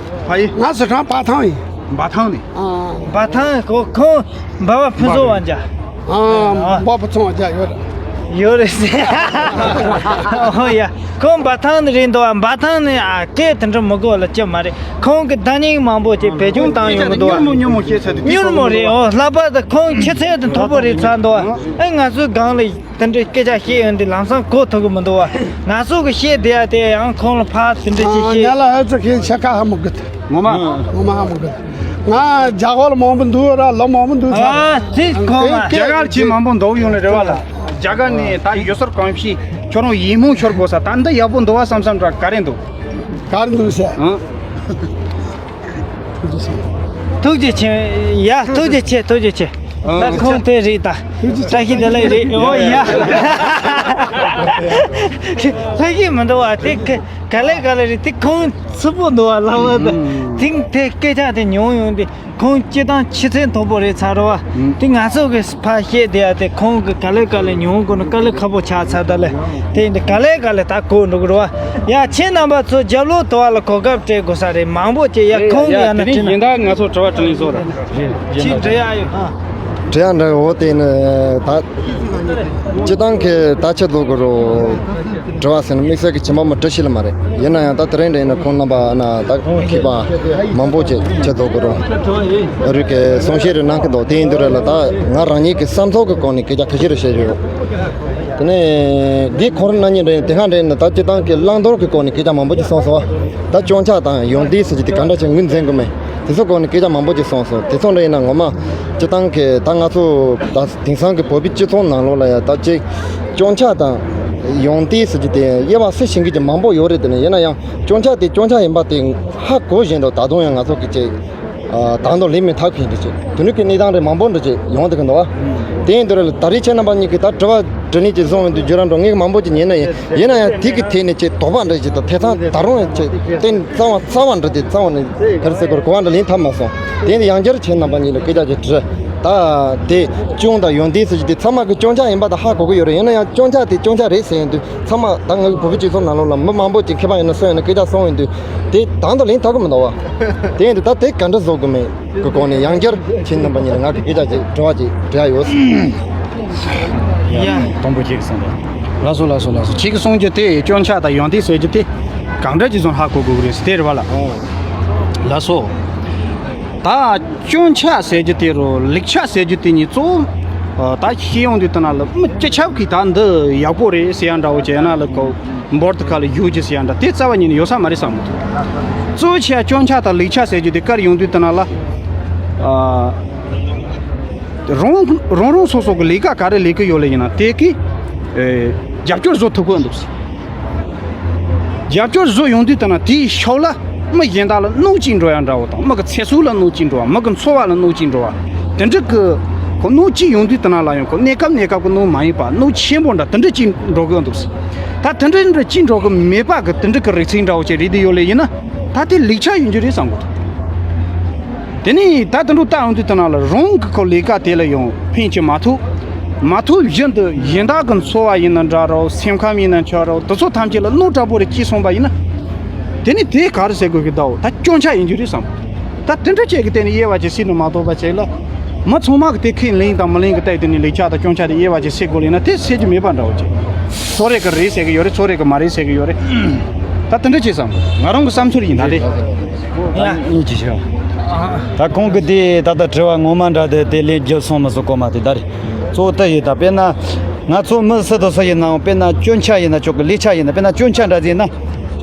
ཕ་ཡི། ང་ཟི་ཁྲོན་འབའ་ཐང་ཡིན། འབའ་ཐང་ནས། ཨ། འབའ་ཐང་གོ་ཁོང་འབའ་བ་ཕུན་ཚོགས་དབང་རྒྱལ། ཨ། འབའ་བ་ཕུན་ཚོགས་དབང་རྒྱལ་ཡོད་རེད། ཡོད་རེད་ཟེར། ཨོ་ཡ། ཁོང་འབའ་ཐང་ནས་རེད་འདུག་བ། འབའ་ཐང་ནས་ཨ་སྐད་དེ་འདྲ་མི་གོ་ལ་ཅི་མ་རེད། ཁོང་གི་བརྡ་རྙིང་མང་པོ་ཅིག་བེད་སྤྱོད་བཏང་ཡོང་གི་འདུག་བ། མྱུར་མོ་མྱུར་མོ་སྐད་ཆ་དེ། མྱུར་མོ་རེད། ཨོ་ལྷག་པར་དུ་ཁོང་ཆུ་ཚད་དེ་མཐོ་པོ་རེད་ཚར་འདུག་བ། ཨེ་ང་ཚོའི་སྒང་ལ། དེ་འདྲའི་སྐད་ཆ་བཤད་ཡོང་དུས་ལམ་སང་གོ་ཐུབ་ཀྱི་མི་འདུག་བ། ང་ཚོ་གི་བཤད་བསྡད་ཡ་དེ་ཡང་ཁོང་ལ་ཕར་དེ་འདྲ་ཅིག་བཤད། ང་ལ་ཨ་ཙི་ཁེ་ཆ་ཁ་ཧ་མི་གི། ངོ་མ། ངོ་མ་ཧ་མི་གི། ང་རྒྱ་གར་ལ་མང་པོ་འདུག་ར་ལ་མང་པོ་འདུག་ས། ཨ་དེ་གོ་མ། རྒྱ་གར་ཆེས་མང་པོ་འདུག་ཡོང་ནས་རེ་བ་ལ། རྒྱ་གར་ནས་ད་ཡུལ་སྲོལ་གོམས་གཤིས་ཁྱོད་རང་ཡིད་སྨོན་འཆོར་དགོས་ས། ད་འདི་ཡག་པོ་འདུག་བ་བསམ་བསམ་འདྲ་ག་རེ་འདུག་ག་རེ་འདུག་ས། ཨང་། ཐུགས་རྗེ་ཆེ། ཡ་ཐུགས་རྗེ་ཆེ། ཐུགས་རྗེ་ཆེ། ད་ཁོང་དེ་རེད། ད་བཀྲ་ཤིས་བདེ་ལེགས་རེད། ཨོ་ཡ། ལྷ་ཞིག་མི་འདུག་བ། དེ་ག་ལེ་ག་ལེ་རེད། དེ་ཁོང་ཚུགས་པོ་འདུག་བ། ལྷ་བ་ད་དེང་དེ་སྐད་ཆ་དེ་ཉུང་ཡོང་དེ། ཁོང་སྤྱི་བཏང་ཆུ་ཚད་མཐོ་པོ་རེད་ཚར་བ། དེ་ང་ཚོ་གི་ཕར་བཤད་བསྡད་ཡ་དེ་ཁོང་གི་ག་ལེ་ག་ལེ་ཉུང་དགོས་ན་དཀའ་ལས་ཁག་པོ་ཆགས་ཚར་ད་ལེ། དེ་ཡིན་དུས་ག་ལེ་ག་ལེ་ད་གོ་འགྲོ་གི་རེད་བ། ཡ་ཁྱེད་རྣམ་པ་ཚོ་རྒྱབ་ལོགས་དུ་བ་ལ་གོ་སྐབས་སྤྲད་དགོས་ས་རེད། མང་པོ་ཅིག་ཡ་ཁོང་གི་ཡ་ན་དེ་ནས་དྲིན་ཡིན་ད་ང་ཚོ་དྲི་བ་དྲི་ལན་བཟོ་ར། ཅི་འདྲི་ཡ་ཡོད་ཨ། དྲི་ཡ་འདྲི་འོ་དེ་ནི་ད་སྤྱི་བཏང་གི་ད་ཆེད་དུ་གི་རོ། དྲི་བ་ཟེར་ན་དམིགས་བསལ་གྱི་ཆེན་པོ་མ་དྲི་ཤེས་ལ་མ་རེད། ཡིན་ན་ཡང་ད་དེ་རིང་འདྲ་ཡིན་ན་ཁོང་རྣམ་པ་ན་ད་མཁས་པ་མང་པོ་ཅིག་ཆེད་དུ་གི་རོ། རིགས་ཀྱི་གསུང་བཤད་རེ་གནང་གི་འདུག་དེ་ཡིན་དུས་རེད་ལ་ད་ང་རང་ཉིད་ཀྱི་བསམ་ཚུལ་གྱི་སྒོ་ནས་སྐད་ཆ་ཁ་ཤས་རེ་བཤད་རྒྱུ་ཡོད། དེ་ནས་འདི་ཁོ་རང་ན་ཉིན་རེ་དེ་སྔ་འདྲ་ཡིན་ན་ད་སྤྱི་བཏང་གི་བླང་དོར་གྱི་སྒོ་ནས་སྐད་ཆ་མང་པོ་ཅིག་གསུངས་སོང་བ། ད་སྐྱོན་ཆ་དང་ཡོན་ཏན་ཟེར་གྱི་དེ་ག་འདྲ་ཅིག་ངོས་འཛིན་དགོས་མེད། དེ་ཚོ་སྐོར་ནས་སྐད་ཆ་མང་པོ་ཅིག་གསུངས་སོང་། དེ་ཚོ་འདྲ་ཡིན་ན་ངོ་མ་སྤྱི་བཏང་གི་ད་ང་ཚོ་ད་དེང་སང་གི་བོད་པའི་སྤྱི་ཚོགས་ནང་ལོགས་ལ་ཡ་ད་ཅིག་སྐྱོན་ཆ་དང་ཡོན་ཏན་ཟེར་གྱི་དེ་དབྱེ་བ་སུ་ཤེས་མཁན་གྱི་མང་པོ་ཡོད་རེད། དེ་ནས་ཡིན་ན་ཡང་སྐྱོན་ཆ་དེ་སྐྱོན་ཆ་ཡིན་པ་དེ་ཧ་གོ་བཞིན་དུ་ད་དུང་ཡང་ང་ཚོ་གི་ཅིག་དང་དུ་ལེན་མི་ཐབས་མཁན་འདྲ་ཅིག་དེ་འདྲ་གི་གནས་སྟངས་རེ་མང་པོ་འདྲ་ཅིག་ཡོང་བསྡད་ཀྱི་འདུག་བ། དེ་ཡིན་དུས་རེད་ལ་ད་རེས་ཁྱེད་རྣམ་པ་གཉིས་ཀྱིས་ད་དྲི་བ་དྲི་ནས་ཅིག་བཟུང་ཡོང་དུས་བརྒྱུད་རིམ་འགྲོ་ངས་མང་པོ་ཅིག་ཉན་ནས་ཡིན་ཡིན་ན་ཡང་དེ་གི་ཐད་ནས་ཅིག་དོགས་པ་འདྲ་ཅིག་དང་ཐེ་ཚོམ་ད་རུང་ཡང་ཅིག་གཏན་རྩ་བ་རྩ་བ་འདྲ་དེ་རྩ་བ་ནས་ག་རེ་ཟེར་དགོས་རེད། གོ་བ་འདྲ་ལེན་ཐབས་མ་སོང་། དེ་ནས་ཡང་བསྐྱར་ཁྱེད་རྣམ་པ་གཉིས་ལ་སྐད་ཆ་ཅིག་དྲི། ད་དེ་སྐྱོན་དང་ཡོན་ཏན་ཟེར་གྱི་དེ་ཚང་མ་གི་སྐྱོན་ཆ་ཡིན་པ་ད་ཧ་གོ་གི་ཡོད་རེད། ཡིན་ན་ཡང་སྐྱོན་ཆ་དེ་སྐྱོན་ཆ་རེད་ཟེར་ཡོང་དུས་ཚང་མ་ད་ང་གི་བོད་པའི་སྤྱི་ཚོགས་ནང་ལོགས་ལ་མི་མང་པོ་ཅིག་མཁས་པ་ཡིན་ན་སུ་ཡིན་ན་སྐད་ཆ་གསུང་ཡོང་དུས་དེ་དང་དུ་ལེན་ཐུབ་ཀྱི་མི་འདུག་བ། དེ་ཡིན་དུས་ད་དེ་ག་འདྲ་བཟོ་དགོས་མེད། གི་སྒོ་ནས་ཡང་བསྐྱར་ཁྱེད་རྣམ་པ་གཉིས་ལ་ང་གི་སྐད་ཆ་ཅིག་དྲི་བ་ཅིག་དྲི་ཡ་ཡོད། ཡ། དང་པོ་ཁྱེད་ཀྱི་གསུང་དོན། ལགས་སོ་ལགས་སོ་ལགས་སོ། ཁྱེད་ཀྱི་གསུང་རྒྱུ་དེ་སྐྱོན་ཆ་དང་ཡོན་ཏན་ཟེར་རྒྱུ་དེ་གང་འདྲ་ཅིག་བཟུང་ཧ་གོ་དགོས་ཀྱི་རེད་ཟེར་དེ་རེད་བ་ལ། ལགས་སོ། ད་སྐྱོན་ཆ་ཟེར་རྒྱུ་དེ་རུ་ལེགས་ཆ་ཟེར་རྒྱུ་དེ་གཉིས་གཙོ་བོ། ད་ཤེས་ཡོང་དུས་ད་ན་ལ་མི་སྤྱི་ཁྱབ་ཀྱིས་ད་འདི་ཡག་པོ་རེད་ཟེར་ཡ་འདྲ་བོ་བྱས་ན་ལ་གོ། འབོར་དུ་ཁ་ལ་ཡོད་ཀྱི་ཟེར་ཡ་འདྲ་དེ་རྩ་བ་ཉིད་ནས་ཡོད་ས་མ་རེད་བསམ་གི་འདུག་གཙོ་ཆེ་བ་སྐྱོན་ཆ་དང་ལེགས་ཆ་ཟེར་རྒྱུ་དེ་བཀར་ཡོང་དུས་ད་ན་ལ། ཨ། རང་རང་རང་སོ་སོ་གི་ལས་ཀ་ག་རེ་ལས་ཀྱི་ཡོད་ལེ་ཡིན་ན་དེ་གི་ཨེ། རྒྱབ་སྐྱོར་བཟོ་ཐུབ་ཀྱི་འདུག་རྒྱབ་སྐྱོར་བཟོ་ཡོང་དུས་ད་ན་དེའི་ཕྱོགས་ལ་མི་གཞན་དག་ལ་གནོད་ཅིག་འགྲོ་ཡ་འདྲ་བོ་དང་མི་གི་ཚེ་སྲོག་ལ་གནོད་ཅིག་འགྲོ་བ་མི་གི་འཚོ་བ་ལ་གནོད་ཅིག་འགྲོ་བ་དེ་འདྲ་གི་གོ་གནོད་ཅིག་ཡོང་དུས་ད་ན་ལ་ཡང་གོ་གནས་སྐབས་གནས་སྐབས་གི་གནོད་མ་ཡིན་པ་གནོད་ཆེན་པོ་འདྲ་དེ་འདྲ་ཅིག་འགྲོ་གི་འདུག་ད་དེ་འདྲ་འདྲ་ཅིག་འགྲོ་གི་མེད་པ་གི་དེ་འདྲ་གི་རིགས་ཚིག་འདྲ་བོ་ཅིག་རེད་དེ་ཡོད་ལེ་ཡིན་ན་ད་དེ་ལེགས་ཆ་ཡིན་རྒྱུ་རེད་བསམ་གི་འདུག་དེ་ནས་ད་དུང་ལྟ་ཡོང་དུས་དེ་ན་ལ་རང་གི་ཁོ་ལས་ཀ་དེ་ལ་ཡང་ཕན་ཅི་མ་ཐོགས། མ་ཐོགས་བཞིན་དུ་གཞན་དག་གི་འཚོ་བ་ཡིན་ན་འདྲ་རོ་སེམས་ཁམས་ཡིན་ན་ཆ་རོ་དེ་ཚོ་ཐམས་ཅད་ལ་གནོད་དྲག་པོ་རེ་སྐྱེས་སོང་པ་ཡིན་ན། དེ་ནི་དེ་ག་རེ་ཟེར་དགོས་ཀྱི་འདའོ་ད་སྐྱོན་ཆ་ཡིན་རྒྱུ་རེད་བསམ། ད་དེ་འདྲ་བྱས་ཀྱི་དེ་ནི་དབྱེ་བ་ཅིག་སྲིད་ནི་མ་གཏོགས་པ་བྱས་ལ། མི་ཚང་མ་གི་དེ་ཁས་ལེན་དང་མི་ལེན་གི་ལྟ་ཡི་དེ་ནི་ལེགས་ཆ་དང་སྐྱོན་ཆ་དེ་དབྱེ་བ་ཅིག་སྲིད་དགོས་ལེ་ན་དེ་སྲིད་རྒྱུ་མེད་པ་འདྲ་བོ་ཅིག་ཚོ་རེ་གི་རེད་ཟེར་གི་ཡོད་རེད་ཚོ་རེ་གི་མ་རེད་ཟེར་གི་ཡོད་རེད། ད་དེ་འདྲ་ཅིག་བསམ། ང་རང་གི་བསམ་ཚུལ་ཡིན་ད་རེད། ཡ། ཉིད་ཀྱི་ཤོག་ད་ཁོང་གི་དེ་ད་ལྟ་དྲི་བ་ངོ་མ་འདྲ་དེ་དེ་ལན་བརྒྱབ་སོང་མི་སོང་གོ་མ་དེ་ད་རེད། གཙོ་བོ་དེ་ཡིན་ད་དཔེར་ན། ང་ཚོ་མི་སུ་དང་སུ་ཡིན་ནའང་དཔེར་ན་སྐྱོན་ཆ་ཡིན་ན་ཆོག་གི་ལེགས་ཆ་ཡིན་ན་དཔེར་ན་སྐྱོན་ཆ་འདྲ་ཟིན་ན།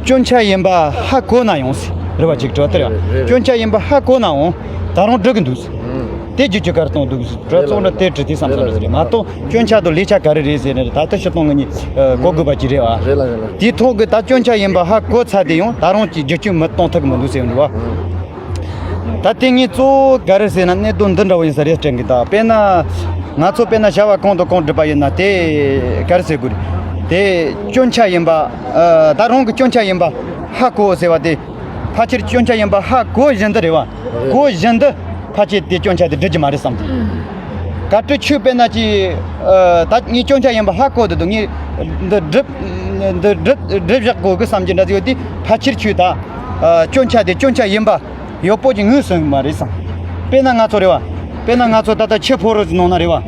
སྐྱོན་ཆ་ཡིན་པ་ཧ་གོ་ན་ཡང་ཟེར་རེ་བ་ཅིག་དྲི་བ་དེ་རེད། སྐྱོན་ཆ་ཡིན་པ་ཧ་གོ་ན་ཡང་ད་རུང་འགྲིག་གི་འདུག་ཟེར། དེ་བརྒྱུད་ཀྱི་གར་གཏོང་འདུག་བྲོ་ཚོགས་འདྲ་དེ་བྲིས་ཏེ་བསམ་བསམ་ཟེར་མ་གཏོགས་སྐྱོན་ཆ་དང་ལས་ཆ་ག་རེ་རེད་ཟེར་ནས་ད་ལྟ་སྤྱིར་བཏང་ངེད་གཉིས་གོ་དགོས་པ་ཅིག་རེད་བ། རེད་ལ་རེད་ལ། དེའི་ཐོག་གི་ད་སྐྱོན་ཆ་ཡིན་པ་ཧ་གོ་ཚར་དེ་ཡང་ད་རུང་ཅིག་བསྒྱུར་བཅོས་མི་གཏོང་ཐུབ་ཀྱི་མི་འདུག་ཟེར་འདུག་བ། ད་དེ་ངས་གཙོ་བོ་ག་རེ་ཟེར་ན་གནད་དོན་འདི་འདྲ་བོ་ཡིན་ས་རེད་དྲན་གི། ད་དཔེར་ན་ང་ཚོ་དཔེར་ན་བྱ་བ་གང་དང་གང་བསྒྲུབས་པ་ཡིན་ན་དེ་ག་རེ་ཟེར་དགོས་རེད། དེ་སྐྱོན་ཆ་ཡིན་པ་ད་རང་གི་སྐྱོན་ཆ་ཡིན་པ་ཧ་གོ་ཟེར་བ་དེ། ཕལ་ཆེར་སྐྱོན་ཆ་ཡིན་པ་ཧ་གོ་བཞིན་དུ་རེད་བ། གོ་བཞིན་དུ་ཕལ་ཆེར་དེ་སྐྱོན་ཆ་དེ་སྒྲུབ་ཀྱི་མ་རེད་བསམ་གི། གལ་ཏེ་ཁྱོད་དཔེར་ན་ཅི། ད་ངས་སྐྱོན་ཆ་ཡིན་པ་ཧ་གོ་འདུག་ངས་འདི་སྒྲུབ་འདི་སྒྲུབ་སྒྲུབ་བཞག་དགོས་གི་བསམ་གྱི་འདྲ་ཟིག་ཡོད་དུས་ཕལ་ཆེར་ཁྱོད་ད་སྐྱོན་ཆ་དེ་སྐྱོན་ཆ་ཡིན་པ་ཡག་པོ་ཅིག་ངོས་ཟིན་གི་མ་རེད་བསམ། དཔེར་ན་ང་ཚོ་རེད་བ། དཔེར་ན་ང་ཚོ་ད་ལྟ་ཆུ་ཕོ་རོག་ནང་ན་རེད་བ།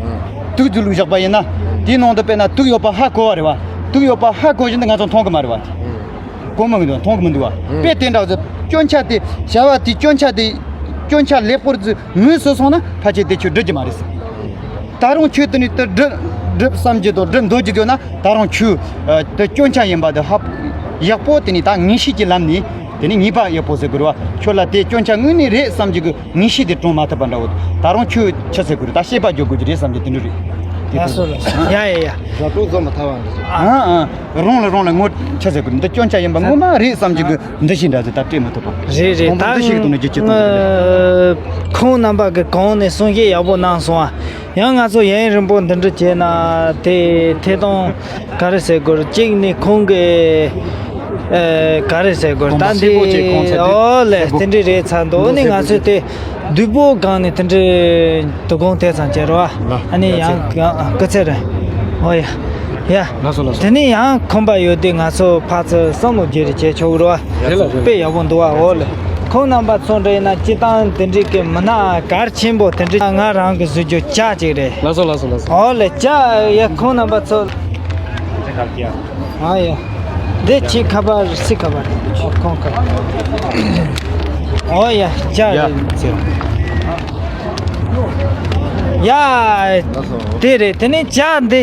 དུག་ཅིག་བླུགས་བཞག་པ་ཡིན་ན་དེའི་ནང་དུ་དཔེར་ན་དུག་ཡོད་པ་ཧ་གོ་བ་རེད་བ། དུག་ཡོད་པ་ཧ་གོ་བཞིན་དུ་ང་ཚོ་མཐོང་གི་མ་རེད་བ། གོ་མི་འདུག་མཐོང་གི་མི་འདུག་བ། དཔེ་དེ་འདྲ་ཟེར་སྐྱོན་ཆ་དེ་བྱ་བ་དེ་སྐྱོན་ཆ་དེ་སྐྱོན་ཆ་ལེགས་པོར་ཟེར་ངོས་ཟིན་སོང་ན་ཕལ་ཆེར་དེ་ཁྱོད་སྒྲུབ་ཀྱི་མ་རེད་ཟེར། ད་རུང་ཁྱོད་དེ་ནས་དེ་སྒྲུབ་སྒྲུབ་བསམ་གྱི་དང་སྒྲུབ་འདོད་ཀྱི་ཡོད་ན་ད་རུང་ཁྱོད་དེ་སྐྱོན་ཆ་ཡིན་པ་དེ་ཧ་ཡག་པོ་དེ་ནས་ད་ངེས་ཤེས་ཀྱི་ལམ་ནས་དེ་ནས་ངེས་པ་ཡག་པོ་ཟེར་དགོས་རེད་བ། ཁྱོད་ལ་དེ་སྐྱོན་ཆ་དངོས་གནས་རེད་བསམ་གྱི་གི་ངེས་ཤེས་དེ་དྲུང་མ་ཐུབ་པ་འདྲ་བོ། ད་རུང་ཁྱོད་ཆི་ཟེར་དགོས་རེད། ད་ཤེས་པ་འཇོག་དགོས་ཀྱི་རེད་བསམ་གྱི་དེ་འདྲ་རེད། དེ་ལགས་སོ་ལགས་སོ། ཡ་ཡ་ཡ། བཟའ་སྤྲོ་བཟོ་མི་ཐུབ་པ་འདྲ་ཞིག་ཨ་ཨ། རང་ལ་རང་ལ་ངོ་ཆི་ཟེར་དགོས་རེད། འདི་སྐྱོན་ཆ་ཡིན་པ་ངོ་མ་རེད་བསམ་གྱི་གི་འདུ་ཤེས་འདྲ་ཟེར་ད་སྤྲད་མི་ཐུབ་པ། རེད་རེད། ད་ཁོང་པ་འདུ་ཤེས་ཀྱི་ཐོག་ནས་བསྒྱུར་བཅོས་གཏོང་དགོས་རེད། ཁོང་རྣམ་པ་གི་གོང་ནས་གསུང་བཤད་ཡག་པོ་གནང་སོང་ཨ། ཡང་ང་ཚོ་ཡུན་རིང་པོ་འདི་འདྲ་བྱས་ན་དེ་ཐད་གཏོང་ག་རེ་ཟེར་དགོས་རེད། གཅིག་ནི་ཁོང་གི་ཨེ་ག་རེ་ཟེར་དགོས་རེད། ད་འདི་ཨོ་ལེ་དེ་འདྲ་རེད་ཚར་འདུག་ཨ་ནི་ང་ཚོས་དེ་སྡུག་པོ་གང་ནས་དེ་འདྲ་དོ་དགོང་དེ་ཙམ་བྱས་རོགས་ཨ། ཨ་ནི་ཡང་སྐུ་ཚེ་རིང་། ཨོ་ཡ་ཡ། དེ་ནི་ཡང་ཁོམ་པ་ཡོད་དུས་ང་ཚོ་ཕར་ཚུར་བསམ་བློ་བརྗེ་རེས་བྱས་ཆོག་རོགས་ཨ། དཔེ་ཡག་པོ་འདུག་ཨ། ཨོ་ལེ། ཁོང་རྣམ་པ་ཚོ་འདྲ་ཡིན་ན་སྤྱི་བཏང་དེ་འདྲའི་གི་མི་སྣ་གལ་ཆེན་པོ་དེ་འདྲ་ང་རང་གི་བཟོ་རྒྱུ་ཇ་ཅིག་རེད། ལགས་སོ་ལགས་སོ་ལགས་སོ། ཨོ་ལེ་ཇ་ཡ། ཁོང་རྣམ་པ་ཚོ། ཨ་ཡ། འདི་ཁྱི་ཁ་པར་སི་ཁ་པར། ཨོ་ཁོང་ཁ། ཨོ་ཡ་ཇ་རེད། ཡ། དེ་རེད། དེ་ནས་ཇ་འདི།